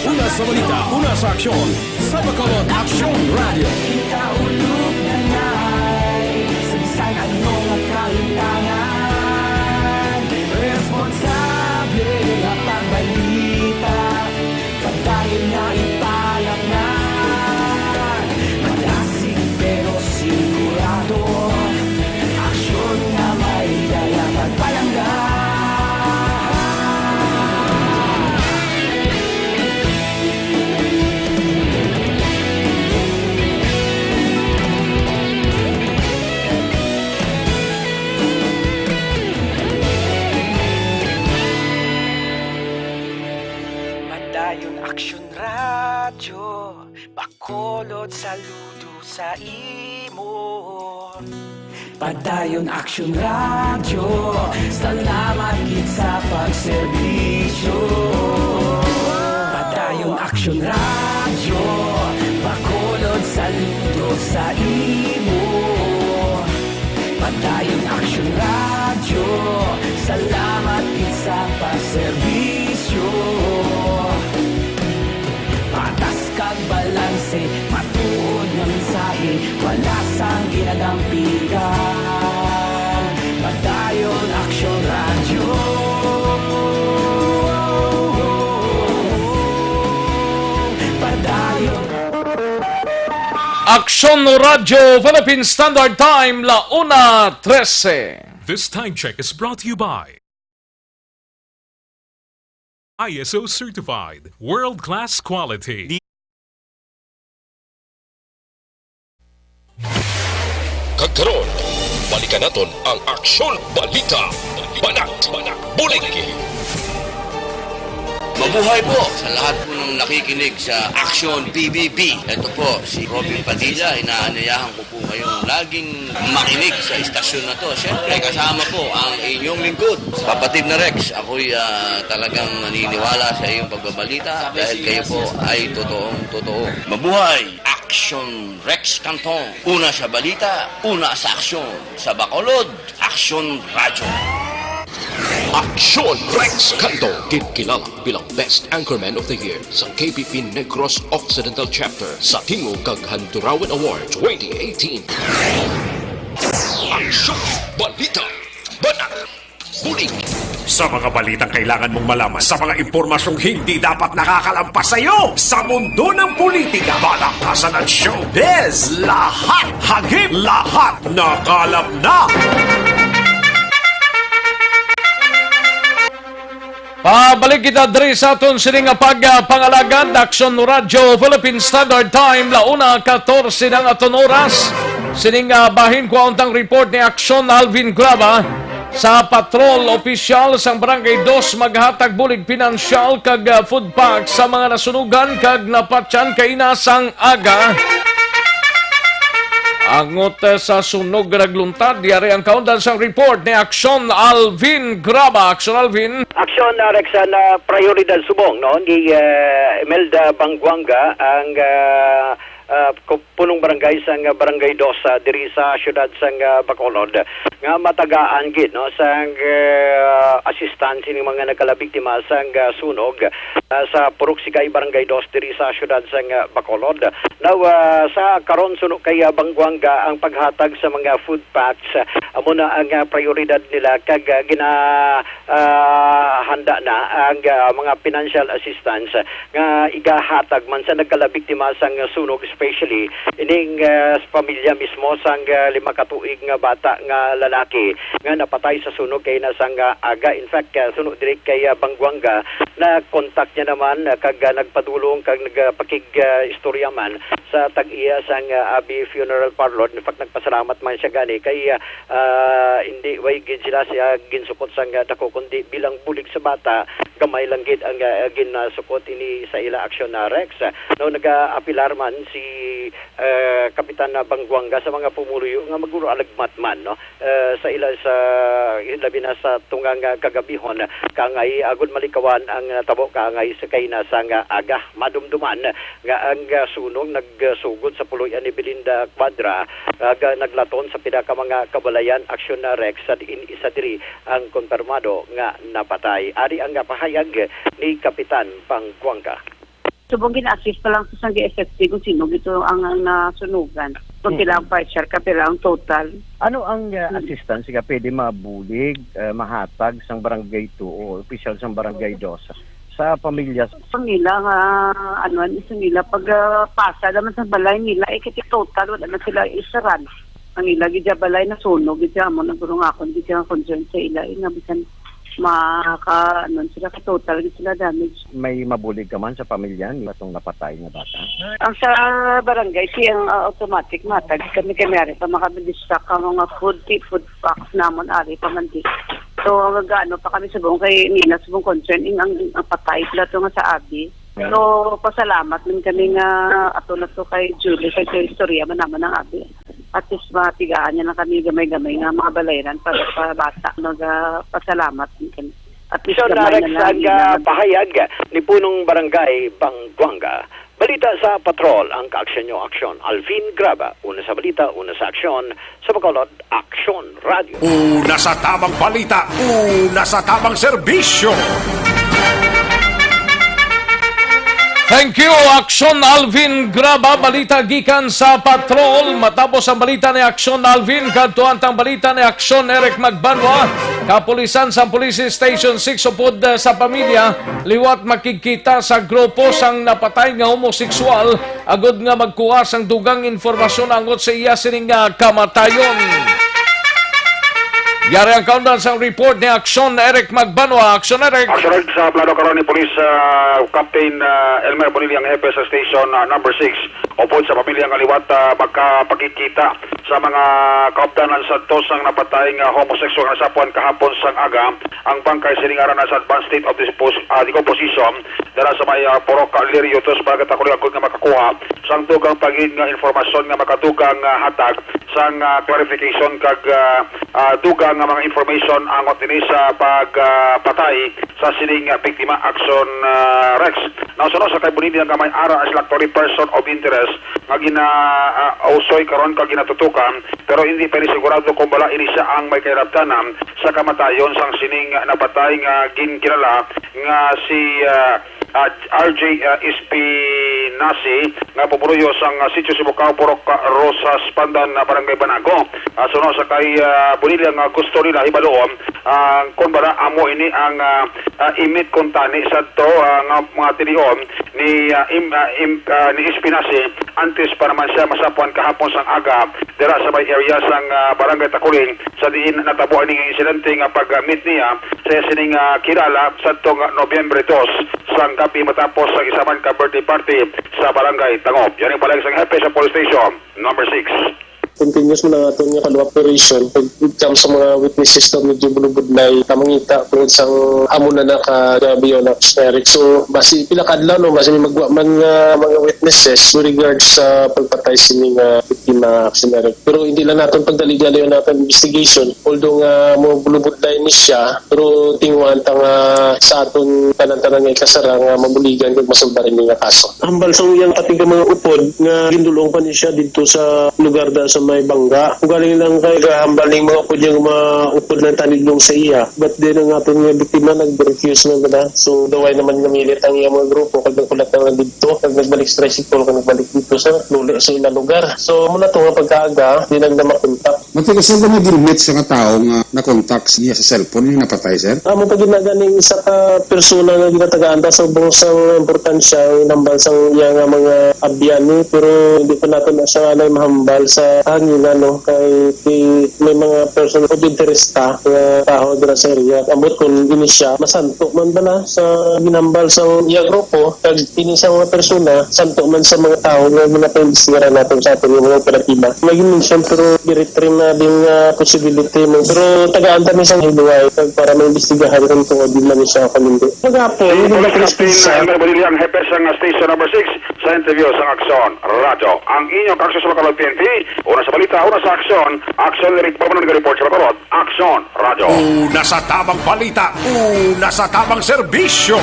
Una sa balita, una sa aksyon, sa Bacolod Aksyon Radyo. Kita ulog na nay, sa bisan ano nga kahitangan, responsable nga pagbalita, padayon nga ipalapnan, madasig pero sigurado, aksyon nga may dala pagpalangga. Padayon Aksyon Radyo, Bacolod saludo sa imo. Padayon Aksyon Radyo, salamat gid sa pagserbisyo. Padayon Aksyon Radyo, Bacolod saludo sa imo. Padayon Aksyon Radyo, salamat gid sa pagserbisyo. Patas kag balanse, matuod nga mensahe, wala sang ginadampigan. Padayon Aksyon Radyo. Padayon. Aksyon Radyo Philippine Standard Time, la una trese. This time check is brought to you by I S O certified, world-class quality. Kag karon, balikan naton ang Aksyon Balita. Banat, bulig. Mabuhay po sa lahat po ng nakikinig sa Aksyon P B B. Ito po si Robin Padilla, inaanyayahan ko po kayong laging makinig sa istasyon na to. Siyempre, kasama po ang inyong lingkod, Kapatid na Rex. Ako'y, ah, talagang naniniwala sa iyong pagbabalita dahil kayo po ay totoong totoo. Mabuhay! Action Rex Cantong. Una sa balita, una sa aksyon. Sa Bacolod, Aksyon Radyo. Aksyon Rex Canto, ginkilala bilang Best Anchorman of the Year sa K P P Negros Occidental Chapter sa Tingog kag Handurawan Award twenty eighteen. Aksyon Balita, Banat, Bulig. Sa mga balitang kailangan mong malaman, sa mga impormasyong hindi dapat nakakalampas sa iyo, sa mundo ng politika, balaktasan at showbiz, lahat hagip, lahat nakalap na. Pabalik kita diri sa aton sining nga pag, ah, pangalagad, Aksyon Radyo Philippine Standard Time, la una katorse na ang aton oras. Sining, ah, bahin, kuhaon tang report ni Aksyon Alvin Glava. Sa patrol, opisyal sang Barangay Dos maghatag bulig pinansyal kag, ah, food pack sa mga nasunugan kag napatyan kaina sang aga. Angot, eh, sa sunog nga nagluntad, yari ang kaundan sang report ni Aksyon Alvin Graba. Aksyon Alvin. Aksyon, ah, Rex, ah, na prioridad subong, no, ni, eh, Imelda Banguanga ang, ah, ah, ku-, punong barangay sang, ah, Barangay Dos, ah, diri sa siyudad sang, ah, Bacolod, nga matagaan gid, no, sang, ah, assistance ini mga nagkalabiktima sang, ah, sunog, ah, sa Purok Sigay, Barangay Dos diri sa siyudad sang, ah, Bacolod. Now, ah, sa karon, suno kay, ah, Banguanga ang paghatag sa mga food packs, ah, amo na ang, ah, prioridad nila kag, ah, gina, ah, handa na ang, ah, mga financial assistance nga igahatag man sa nagkalabiktima sang sunog, especially ining, ah, pamilya mismo sang, ah, lima ka tuig nga bata nga lalaki nga napatay sa sunog kay na sang, ah, aga. In fact, ah, suno diri kay, ah, Banguanga, na-contact niya naman, ah, kag, ah, nagpadulong kag nagpakig-, ah, istorya man sa tag-iya sang, ah, abi funeral parlor. In fact, nagpasalamat man siya gani kay, ah, ah, hindi way gid sila siya ginsukot sang, ah, dako, kundi bilang bulig sa bata, gamay lang gid ang, ah, ginsukot ini sa ila aksyon na Rex. No, nagaapilar man si, ah, Kapitan na Banguanga sa mga pumuluyo nga maguro alagmat man, no, eh, sa ila sa, labi na sa tungang, ah, kagabihon, kaangay agud malikawan ang natabo kaangay sa kay na sang aga. Madumduman nga ang, ah, sunog nagsugod sa puloy-an ni Belinda Cuadra, ag, ah, naglaton sa pila ka mga kabalayan aksyon na Rex, sa diin isa diri ang konfirmado nga napatay. Ari ang, ah, pahayag ni Kapitan Banguanga. Subong gina-assist pa lang sa sang G S S T kung sino gito ang, ang nasunugan. Kung Mm. pila ang partial ka, pila ang total. Ano ang, uh, Mm. assistance nga pwede mabulig, uh, mahatag sang Barangay Two o opisyal sang Barangay Dos sa pamilya? Sa nila nga, ano, ano sa nila, pag, uh, pasa naman sa balay nila, eh, kasi total, wala na sila isaran. Ang ila gid balay nasunog gid, amo nagurong akon gid ang concern sa ila, eh, nga bisan maka, ano, sila ka total gid sila damage. May mabulig ka man sa pamilya ni atong napatay nga bata? Ang sa barangay, siyang, ah, automatic matag kami, kami ari pa makabilis sa ka mga food, ti-, food packs namon ari pa man di. So, nagaano pa kami subong kay nila subong concern, ing ang, ang patay pala to nga sa abi. So, pasalamat man kami nga ato na to kay Julie, kay, kay istorya man naman ang abi. At least matigaan niya lang kami gamay-gamay nga mga balayran para sa bata. Nagapasalamat man kami. At least So, gamay Rex, na lang ang, yun ah, lang. Pahayag ni Punong Barangay Banguanga. Balita sa Patrol, ang kaaksyon nyo, aksyon. Alvin Graba, una sa balita, una sa aksyon, sa Bacolod, Aksyon Radio. Una sa tamang balita, una sa tamang serbisyo. Thank you, Aksyon Alvin Graba. Balita gikan sa Patrol. Matapos ang balita ni Aksyon Alvin, kadtuan tang balita ni Aksyon Eric Magbanwa. Kapulisan sa Police Station Six upod, uh, sa pamilya liwat makigkita sa grupo sang napatay nga homoseksual agod nga magkuha sang dugang impormasyon angot sa iya sining, ah, kamatayon. Yari ang kaundan sang report ni Aksyon Eric Magbanwa. Aksyon Eric. Aksyon Eric, sa plano karon ni Police, ah, Captain, ah, Elmer Bonilla ang hepe sa station, ah, number six. Upod sa pamilya nga liwat, ah, magkapakigkita sa mga kaupdanan sa dos ang napatay nga homosexual nga nasapuan kahapon sang aga. Ang bangkay sining ara na sa advanced state of dispos-, ah, decomposition dala sa may, ah, Purok, ah, Lirio, dos, Barangay Taculing, agod nga makakuha sang dugang pa gid nga impormasyon nga makadugang, ah, hatag sang, ah, clarification kag, ah, ah, dugang nga mga information angot dinhi sa pag, ah, patay sa sining, ah, biktima, Aksyon, ah, Rex. Now, suno sa kay Bonilla nga may ara sila actually person of interest nga gina, ah, usoy karon kag ginatutukan, pero hindi pa ni sigurado kung bala ini siya ang may kailabtanan sa kamatayon sang sining napatay nga ginkilala nga si, ah, ah, R J, ah, Espinazi nga pumuruyo sang, ah, Sitio Sibukaw, Purok, ah, Rosas, Pandan, ah, Barangay Banago. Ah, suno sa kay, ah, Bonilla nga gusto nila hibaluon ang kung bala amo ini ang, ah, ah, imit kuntani sadto, ah, nga mga tilion ni, ah, im-, ah, im-, ah, ni Espinazi antes pa naman siya masapuan kahapon sang aga dira sa may area sang, ah, Barangay Taculing, sa diin natabo ini nga insidente nga pag-meet niya sa iya sining, ah, kilala sadto nga Nobyembre dos sang gabi matapos sa isa man ka birthday party sa Barangay Tangob. Yan ang palag sang hepe sa police station number six. Continuous man ang aton nga follow-up operation. Pag it comes sa mga witnesses daw medyo bulubudlay, kamangita tungod sang amo na na ka, grabe yun, na generic. So, basi pila ka adlaw, no, basi may magwa man nga mga witnesses with regards sa pagpatay sini nga biktima, generic. Pero hindi lang naton pagdali-dali ang naton investigation. Although nga mo bulubudlay ni siya, pero tinguhan ta nga sa aton tanan-tanan nga ikasara nga mabuligan kag masulbar ini nga kaso. Hambal sa iyang pati nga mga upod nga gindulong pa ni siya didto sa lugar da sa may Bangga. Ugaling lang kay gahambal ning mga upod niya nga mga upod ng tanidlong sa iya. But then ang aton nga biktima nag-refuse man bala. So, daway naman namilit ang iyang mga grupo kag nagkulat na nga didto, kag nagbalik sa tricycle, kag nagbalik dito sa luli sa ila lugar. So, muna to nga pagkaaga, di lang na makontak. Matigas na ba nga ginmit sa nga tawo nga nakontak niya sa cellphone nga napatay, sir? Amo pa gid na ganing isa ka persona nga ginatagaan ta sa ubos sang importansya ang nambal sang iya nga mga abyan, eh, pero hindi pa nato na siya anay mahambal sa hangin, ano, kay ti-, may mga person of interest ta nga tawo dira sa area. Ambot kung ini siya masanto man bala sa ginambal sang iya grupo, kag ini sa mga persona, santo man sa mga tawo nga ginapaimbestigaran naton sa aton nga mga operatiba. May mention, pero very trim na din nga possibility mo. Pero tagaan ta ni sang hiluway kag para maimbestigahan kung tuod din man siya o kung hindi. Maghapon, Si Police Captain Elmer Bonilla, ang hepe sang Station Number Six, sa interview sa Aksyon Radyo. Ang inyong kaakses sa lokal P N P, una sa balita, una sa aksyon, Aksyon Eric Pamanon nga report sa Bacolod, Aksyon Radyo. Una sa tamang balita, una sa tamang serbisyo.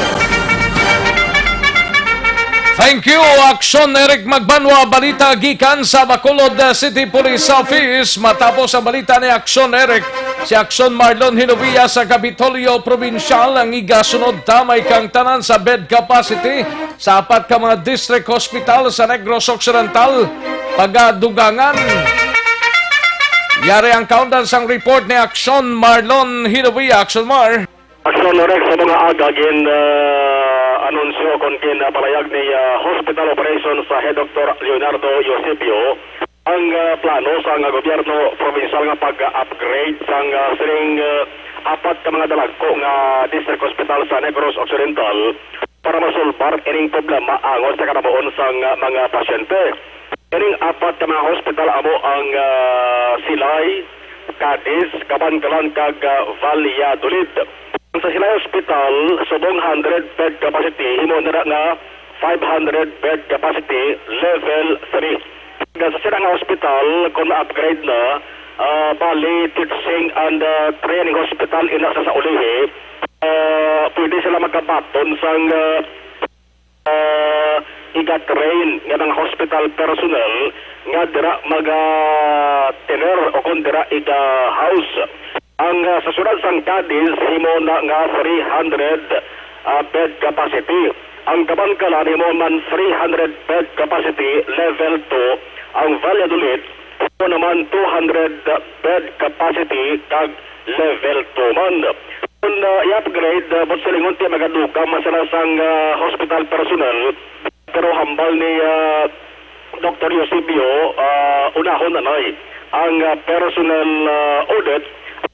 Thank you, Aksyon Eric Magbanwa. Balita gikan sa Bacolod City Police Office. Matapos ang balita ni Aksyon Eric, si Aksyon Marlon Hinovia sa Kapitolyo Probinsyal. Ang igasunod ta may kang tanan sa bed capacity sa apat ka mga district hospital sa Negros Occidental, pagadugangan. Yari ang kaundan sang report ni Aksyon Marlon Hinovia. Aksyon Mar. Aksyon Rex, sa mga aga gin, ah, anunsyo kon gin, ah, palayag ni, ah, hospital operation sa Head Doctor Leonardo Eusebio ang, ah, plano sang, ah, gobyerno probinsyal nga pag-upgrade sang, ah, sining, ah, apat ka mga dalagko nga district hospital sa Negros Occidental para masulbar ining problema angot sa kanabuon sang, ah, mga pasyente. Ining apat ka mga hospital amo ang, ah, Silay, Cadiz, Kabankalan, kag, ah, Valladolid. Ang sa Silay Hospital, subong hundred bed capacity, himo na nga five hundred bed capacity, level three. Kag sa sila nga hospital, kung ma-upgrade na, ah, bali teaching and, ah, training hospital ina sa, sa ulihi, ah, pwede sila magkabaton sang, ah, ah, iga-train nga mga hospital personnel nga dira maga-tener o kon dira iga-house. Ang, ah, sa siyudad sang Cadiz, himo na nga three hundred, ah, bed capacity. Ang Kabankalan, himo man three hundred bed capacity, level two. Ang Valladolid, himo naman two hundred bed capacity, kag level two man. Kung, ah, i-upgrade, ah, buot silingon ti magadugang man sila sang, ah, hospital personnel, pero hambal ni, ah, Doktor Eusebio, ah, unahon anay ang, ah, personnel, ah, audit,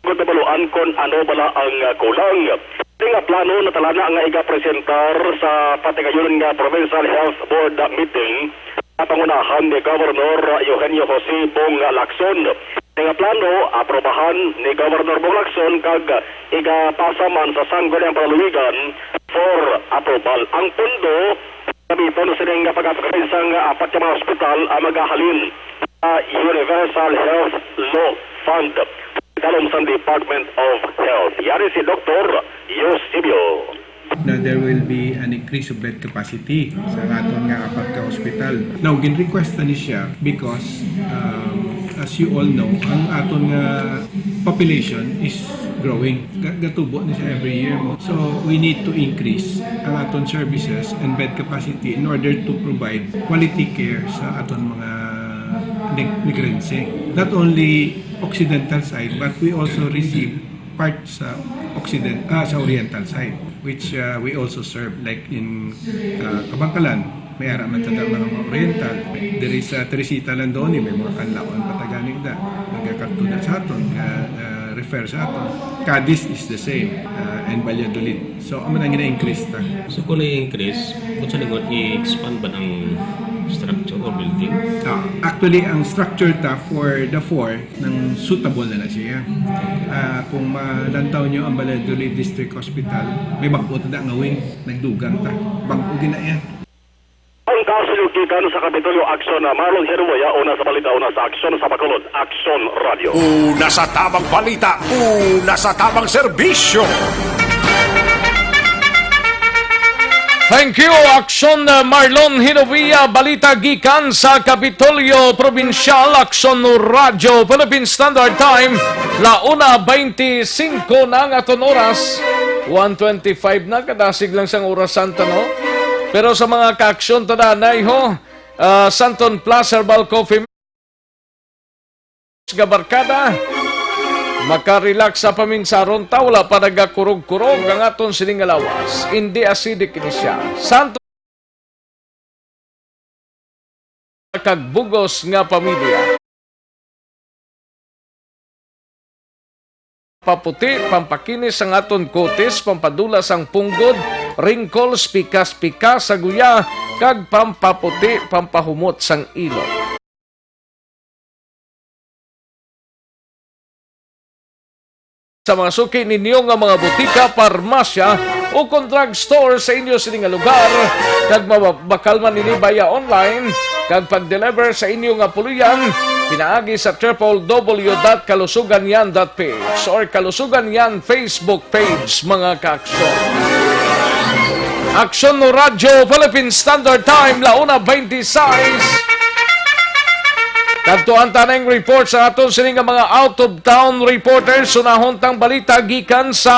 agud mabaluan kon ano bala ang, ah, kulang. Ini nga plano natalana nga igapresentar sa patigayon nga Provincial Health Board meeting, pangunahan ni Governor Eugenio Jose Bong Lacson. Ini nga plano, aprobahan ni Governor Bong Lacson kag igapasa man sa Sangguniang Panlalawigan for approval. Ang pondo gamiton sining pag-upgrade sang apat ka mga hospital ang magahalin sa Universal Health Law Fund, dalom sang Department of Health. Yari si Doktor Eusebio. Na there will be an increase of bed capacity sa aton nga apat ka hospital. Now, gin-request na ni siya because, um, as you all know, ang aton nga population is growing. Ga-, gatubo ni siya every year mo. So, we need to increase ang aton services and bed capacity in order to provide quality care sa aton mga neg-, negrense. Not only occidental side, but we also receive part sa Occident-, ah, sa Oriental side, which, ah, we also serve, like in, ah, Kabankalan, may ara man taga mga, mga Oriental. Diri sa Teresita, Landone, may mga Kanlaon pa taga nigda. Nagakadto na sa aton, nga, ah, refer sa aton. Cadiz is the same, ah, and Valladolid. So, amo na ang gina-increase ta. So, kung i-increase, kung sa lingon, i-expand ba ang structure? Building. Ah, actually, ang structure ta for the four, nang suitable na na siya. Ah, kung malantaw nyo ang Valladolid District Hospital, may bag-o ta da nga wing, nagdugang ta. Bag-o din na yan. Ang kasulog gikan sa Kapitolyo, Aksyon na Marlon Heruwaya, una sa balita, una sa aksyon sa Bacolod, Aksyon Radio. Una sa tamang balita, una sa tamang serbisyo. Thank you, Aksyon, uh, Marlon Hinovia. Balita gikan sa Kapitolyo Probinsyal, Aksyon Radyo, Philippine Standard Time, la una veinticinco na ang aton oras. One twenty-five na, kadasig lang sang oras, Santa, no? Pero sa mga kaaksyon, tadanay, ho, uh, Santon Plus Herbal Coffee nga barkada, makarelax sa paminsaron ta, wala pa nagakurog-kurog ang aton sining nga lawas. Indi acidic ini siya. Santo kag bugos nga pamilya. Paputi, pampakinis sang aton kutis, pampadula sang punggod, wrinkles, pikas-pikas sa guya, kag pampaputi, pampahumot sang ilong. Sa mga suki ninyo nga mga butika, parmasya, o kon drugstore sa inyo sini nga lugar, kag mabakal man ini via online, kag pag-deliver sa inyo nga puloy-an, pinaagi sa triple W dot kalusugan yan dot P H or Kalusugan Yan Facebook page, mga kaaksyon. Aksyon no Radyo Philippine Standard Time, la una veintiseis. Kadtuan ta ning report sa aton sini nga mga out-of-town reporters. Unahon tang balita gikan sa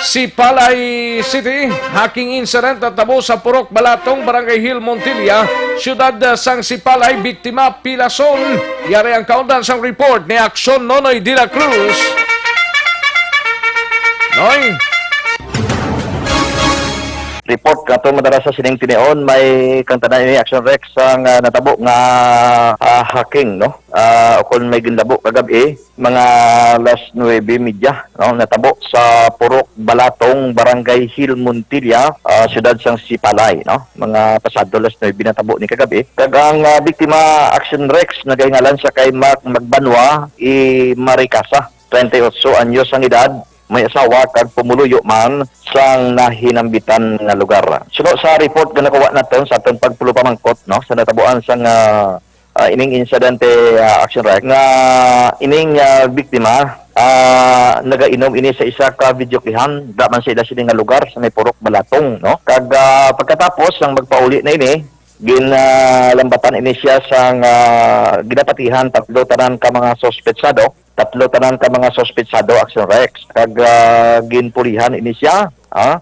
Sipalay City. Hacking incident natabo sa Purok Balatong, Barangay Hill, Montilla, siyudad sang Sipalay. Biktima, pilason. Yari ang kaundan sang report ni Aksyon Nonoy de la Cruz. Noy. Report nato madara sa sining tinion, may kang tanan ini, Action Rex, ang, ah, natabo nga, ah, hacking, no? Ah, o kung may ginlabo kagab-i, mga alas nuebe medya, no? Natabo sa Purok Balatong, Barangay Hill, Montilla, ah, siyudad sang Sipalay, no? Mga pasado alas nuebe natabo ni kagab-i. Kag ang, ah, biktima, Action Rex, nagahingalan siya kay Mark Magbanwa, i Maricasa, treinta y ocho anyos ang edad, may asawa kag pumuluyo man sang nahinambitan nga lugar. Suno sa report nga nakuha naton sa aton pagpulopamangkot, no, sa natabuan sang, ah, ah, ining insidente, ah, Action Rex, nga ining, ah, biktima, ah, nagainom ini sa isa ka videokehan, da man sa ila sini nga lugar sa may Purok Balatong, no? Kag, ah, pagkatapos sang magpauli na ini, gin, ah, lambatan ini siya sang, ah, ginapatihan tatlo tanan ka mga suspetsado, tatlo tanan ka mga suspetsado, Action Rex, kag, ah, ginpulihan ini siya, ah.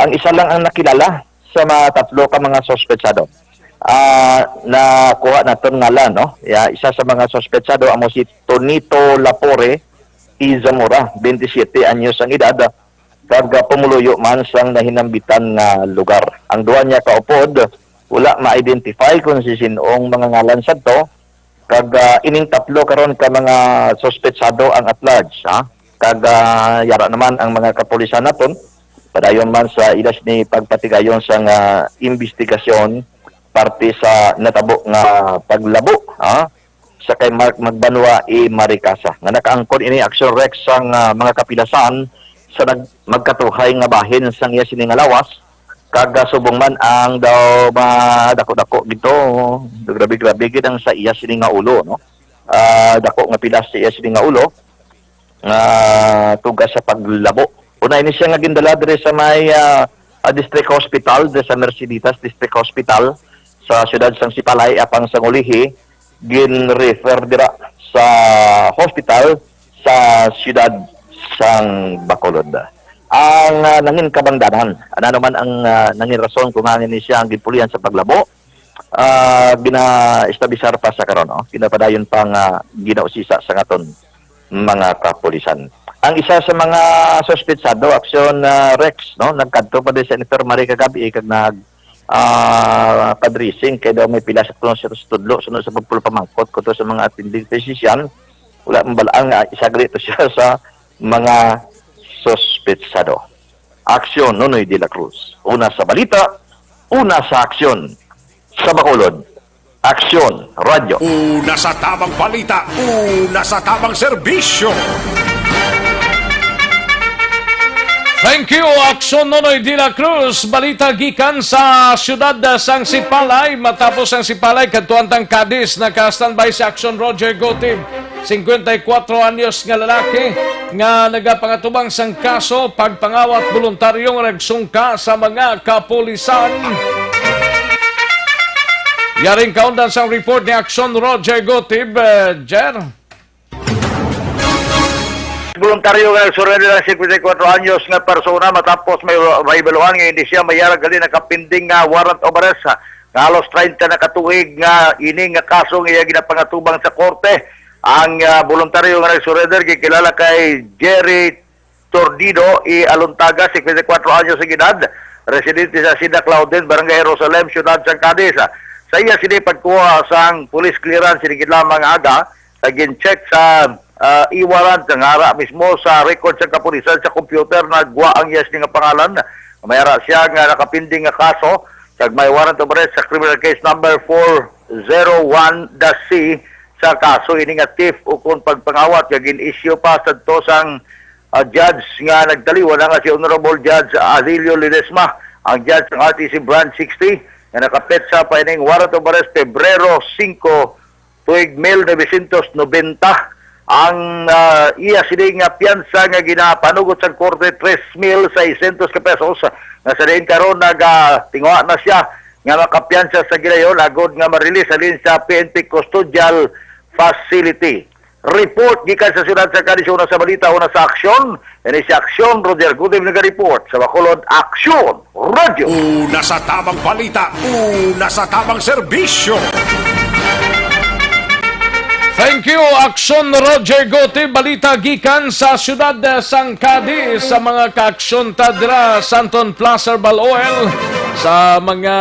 Ang isa lang ang nakilala sa mga tatlo ka mga suspetsado. Ah, nakuha naton ngalan, no? Ya, isa sa mga suspetsado amo si Tonito Lapore Izamora, twenty-seven anyos ang edad, kag, ah, pumuluyo man sang nahinambitan nga lugar. Ang duha niya ka upod, wala ma-identify kung si sin-ong mga ngalan sadto, kag, ah, ining tatlo karon ka mga suspetsado ang at large, ha? Kag, ah, yara naman ang mga kapulisan naton, padayon man sa ila sini pagpatigayon sang, ah, imbestigasyon parte sa natabo nga paglabo, ha? Sa kay Mark Magbanwa i Maricasa, nga nakaangkon ini, Action Rex, sang, ah, mga kapilasan sa nag-, magkatuhay nga bahin sang iya sini nga lawas, kag, ah, subong man ang daw madako-dako gito, grabe-grabe gid ang sa iya sini nga ulo, no? Ah, dako nga pilas sa iya sini nga ulo, nga tuga sa paglabo. Una ini siya nga gindala diri sa may, ah, ah, District Hospital, diri sa Merceditas District Hospital sa siyudad sang Sipalay, apang sang ulihi gin-refer dira sa hospital sa siyudad sang Bacolod. Ang, ah, nangin kabangdanan, ano man ang, ah, nangin rason kung hangin ni siya ang ginpulihan sa paglabo, ah, gina-establisar pa sa karon, no? Ginapadayon pa nga ginausisa sa aton mga kapulisan. Ang isa sa mga suspetsado, Action, ah, Rex, no? Nagkadto pa din sa infirmary kagabi kag nag, ah, pa-dressing kay daw may pila sa kuno sa tudlo suno sa pagpulpamangkot kuto sa mga attending physician. Wala man bala-an nga isagri to siya sa mga suspetsado. Aksyon, Nonoy de la Cruz. Una sa balita, una sa aksyon. Sa Bacolod, Aksyon Radyo. Una sa tamang balita, una sa tamang serbisyo. Thank you, Aksyon Nonoy de la Cruz. Balita gikan sa siyudad sang Sipalay. Matapos ang Sipalay, kadtuan tang Cadiz, naka-standby si Aksyon Roger Gotib. Singkwenta y kuwatro anyos nga lalaki nga nagapangatubang sang kaso pagpangawat, boluntaryo nga nagsungka sa mga kapulisan. Yaring kaundan sang report ni Aksyon Roger Gotib, eh, Jer. Boluntaryo nga nagsurrender ang singkwenta y kuwatro anyos nga persona matapos may, may baluhan nga hindi siya mayara gali nakapinding nga warrant of arrest. Nga halos treinta na ka tuig nga ini nga kaso nga iya ginapangatubang sa korte. Ang, ah, boluntaryo nga nagsurrender gikilala kay Jerry Tordido y Alontaga, singkwenta y kuwatro anyos ang edad, residente sa Hacienda Claudine, Barangay Jerusalem, Siyudad sang Cadiz. Sa iya sini pagkuha sang police clearance, sini gid lamang aga, sa gin-check sa, ah, e-warrant nga ara mismo sa record sa kapulisan sa computer, nagwa ang iya sini nga pangalan. May ara siya nga nakapinding nga kaso, kag may warrant of arrest sa criminal case number four zero one dash C sa kaso ini nga theft ukon pagpangawat, nga gin-issue pa sadto sang, ah, judge nga nagtaliwan na nga si Honorable Judge Azilio Ledesma, ang judge sang R T C Branch sixty, nga nakapetsa pa ining warrant of arrest Pebrero singko, tuig mil novecientos nobenta. Ang, ah, iya sini nga piyansa nga ginapanugot sang korte, tres mil seiscientos ka pesos, nga sa diin karon nagatinguha na siya nga makapiyansa sa gilayon agod nga ma-release halin sa P N P custodial facility. Report gikan sa siyudad sa Cadiz, una sa balita, una sa aksyon. Ini si Aksyon Roger Gutib naga-report sa Bacolod, Aksyon Radyo. Una sa tamang balita, una sa tamang serbisyo. Thank you, Aksyon Roger Gutib. Balita gikan sa siyudad, eh, sang Cadiz, sa mga kaaksyon ta dira sa Santon Plaza Herbal Oil, sa mga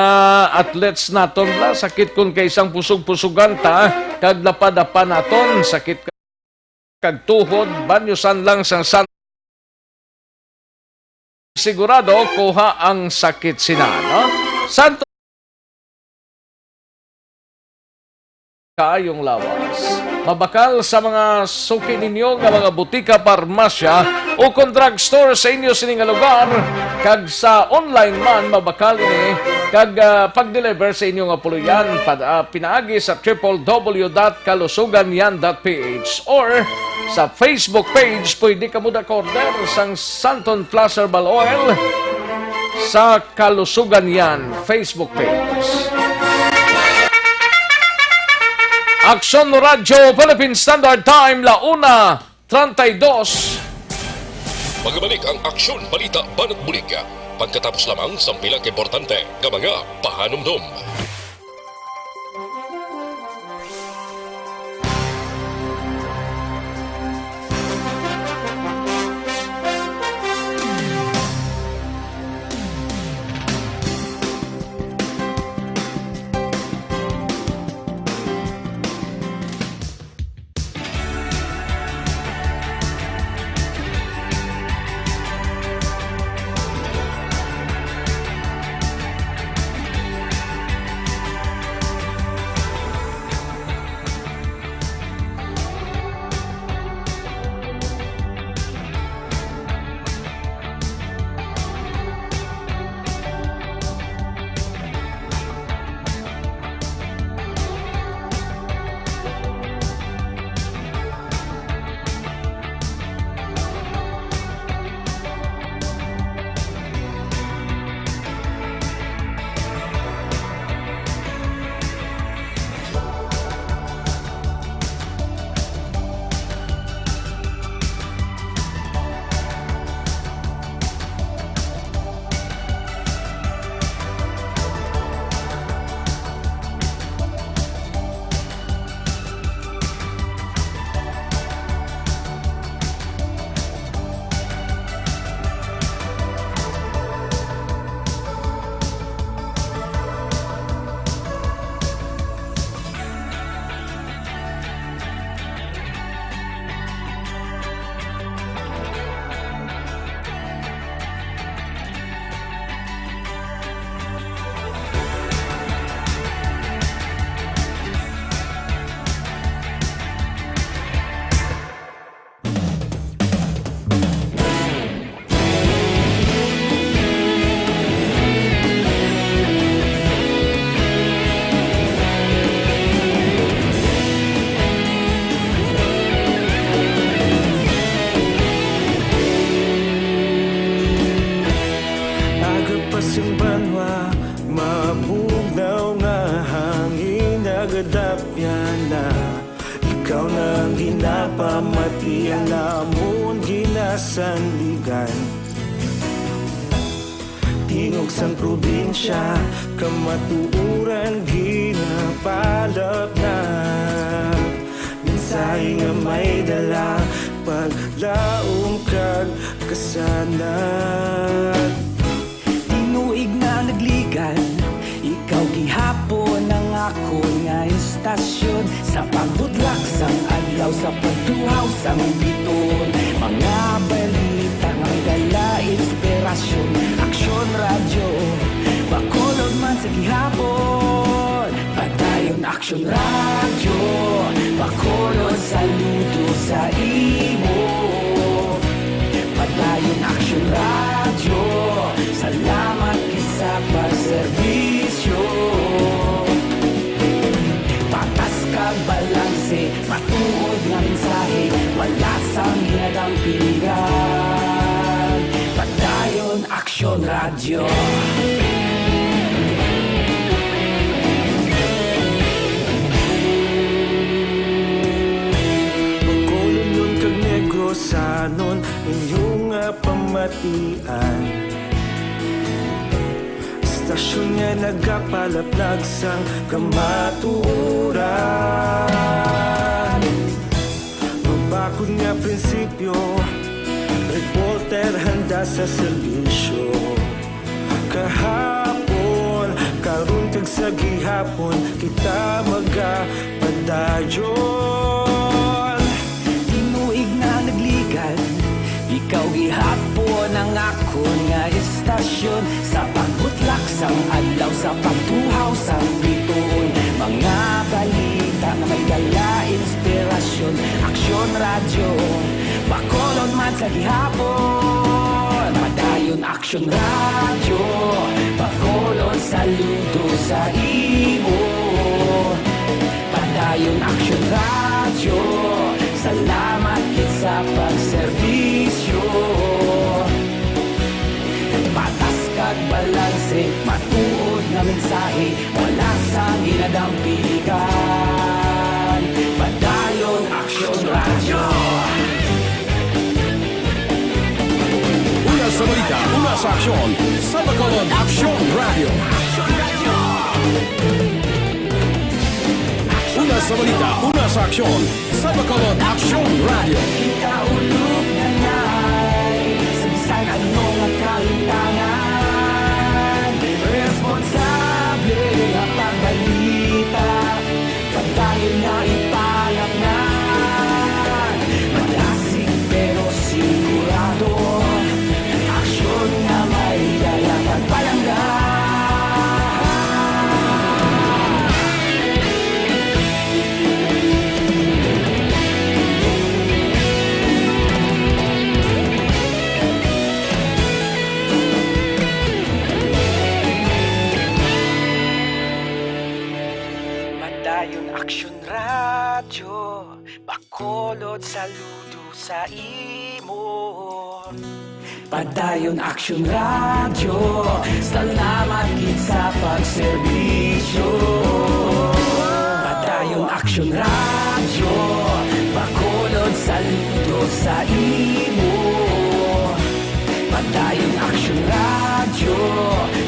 athletes naton, la, sakit kon kay sang pusog-pusugan ta, kag lapad-lapad naton, sakit kag tuhod, banyosan lang sang san-, sigurado kuha ang sakit sina, no? Santo kaayong lawas. Mabakal sa mga suki ninyo nga mga butika, parmasya, o kon drugstore sa inyo sini nga lugar, kag sa online man, mabakal ini, kag, ah, pag-deliver sa inyo nga puloy-an, pad-, ah, pinaagi sa triple W dot kalusugan yan dot P H or sa Facebook page. Pwede kamo mag-order sang Santon Plus Herbal Oil sa Kalusugan Yan Facebook page. Aksyon Radyo Philippine Standard Time, la una treinta y dos. Magbalik ang Aksyon Balita Banat Bulig pagkatapos lamang sang pila ka importante nga mga pahanumdom. Kadapyan na, ikaw na ang ginapamati, ang amon ginasandigan. Tingog sang probinsya, kamatuoran ginapalapnag. Mensahe nga may dala, paglaom kag kasanag. Tinuig na nagligan, ikaw gihapon ang akon nga istasyon. Sa pagbudlak sang adlaw, sa pagtuhaw sang bituon, mga balita nga may dala inspirasyon. Aksyon Radyo, Bacolod man sa gihapon. Padayon Aksyon Radyo, Bacolod, saludo sa imo. Padayon Aksyon Radyo, salamat gid sa pagserbisyo. Patas kag balanse, matuod nga mensahe, wala sang ginadampigan. Padayon Aksyon Radyo. Bacolodnon kag Negrosanon, inyo nga pamatian. Istasyon nga nagapalaplag sang kamatuoran. Mabakod nga prinsipyo, reporter handa sa serbisyo. Kahapon, karon kag sa gihapon, kita magapadayon. Tinuig na nagligan, ikaw gihapon ang akon nga istasyon. Sa pagbutlak sang adlaw, sa pagtuhaw sang bituon, mga balita nga may dala inspirasyon. Aksyon Radyo, Bacolod man sa gihapon. Padayon Aksyon Radyo, Bacolod, saludo sa imo. Padayon Aksyon Radyo, salamat gid sa pagserbisyo. Patas kag balanse, matuod nga mensahe, wala sang ginadampigan. Padayon Aksyon Radyo. Una sa balita, una sa aksyon, sa Bacolod Aksyon Radyo. Una sa balita, una sa aksyon, sa Bacolod Aksyon Radyo. Kita ulog na nay, sa bisan ano nga kalimtangan, responsable nga pagbalita. Padayon nga ipangatnan, madasig pero sigurado. Aksyon nga may dala pagpalangga. Padayon Aksyon Radyo, Bacolod, saludo sa imo. Padayon Aksyon Radyo, salamat gid sa pagserbisyo. Padayon Aksyon Radyo, Bacolod, saludo sa imo. Padayon Aksyon Radyo,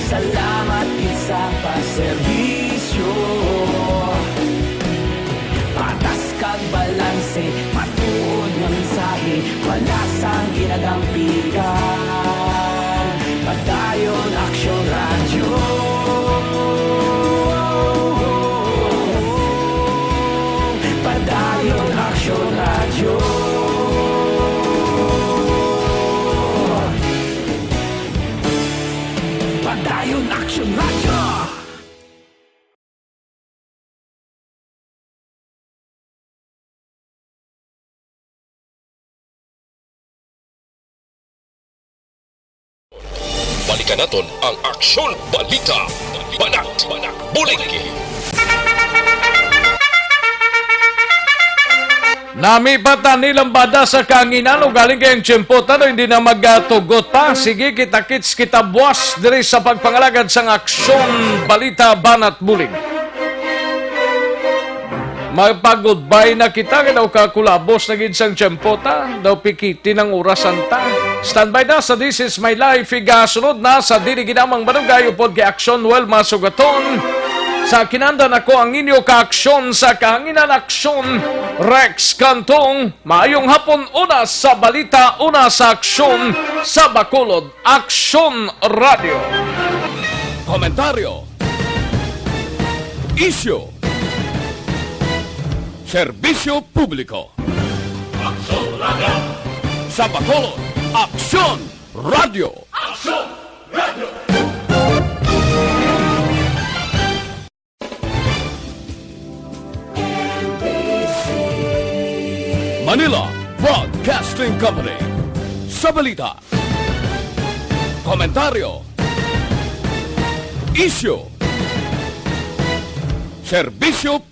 salamat gid sa pagserbisyo. Patas kag balanse, matuod nga mensahe, wala sang ginadampigan. Padayon Aksyon Radyo. Padayon Aksyon Radyo. Padayon Aksyon Radyo. Balikan naton ang Aksyon Balita, Banat Bulig. Nami pa tani lambada sa kahanginan, ugaling kay ang tiyempo tano hindi na magatugot pa. Sige, kita-kits, kita buwas diri sa pagpangalagad sang Aksyon Balita, Banat Bulig. Magpag-goodbye na kita, kay daw kakulabos na gid sang tiyempo ta, daw pikiti ng orasan ta. Standby na sa This Is My Life, igasunod na sa dili ginamang malugay upod kay Aksyon Well Masugaton. Sa kinanda nako ang inyo ka-aksyon sa kahanginan, Aksyon Rex Cantong. Maayong hapon, una sa balita, una sa aksyon, sa Bacolod, Aksyon Radio. Komentaryo. Isyu. Serbisyo publiko. Aksyon Radio. Sa Bacolod, Aksyon Radio. Aksyon Radio. Manila Broadcasting Company. Sa balita, komentaryo, isyu, serbisyo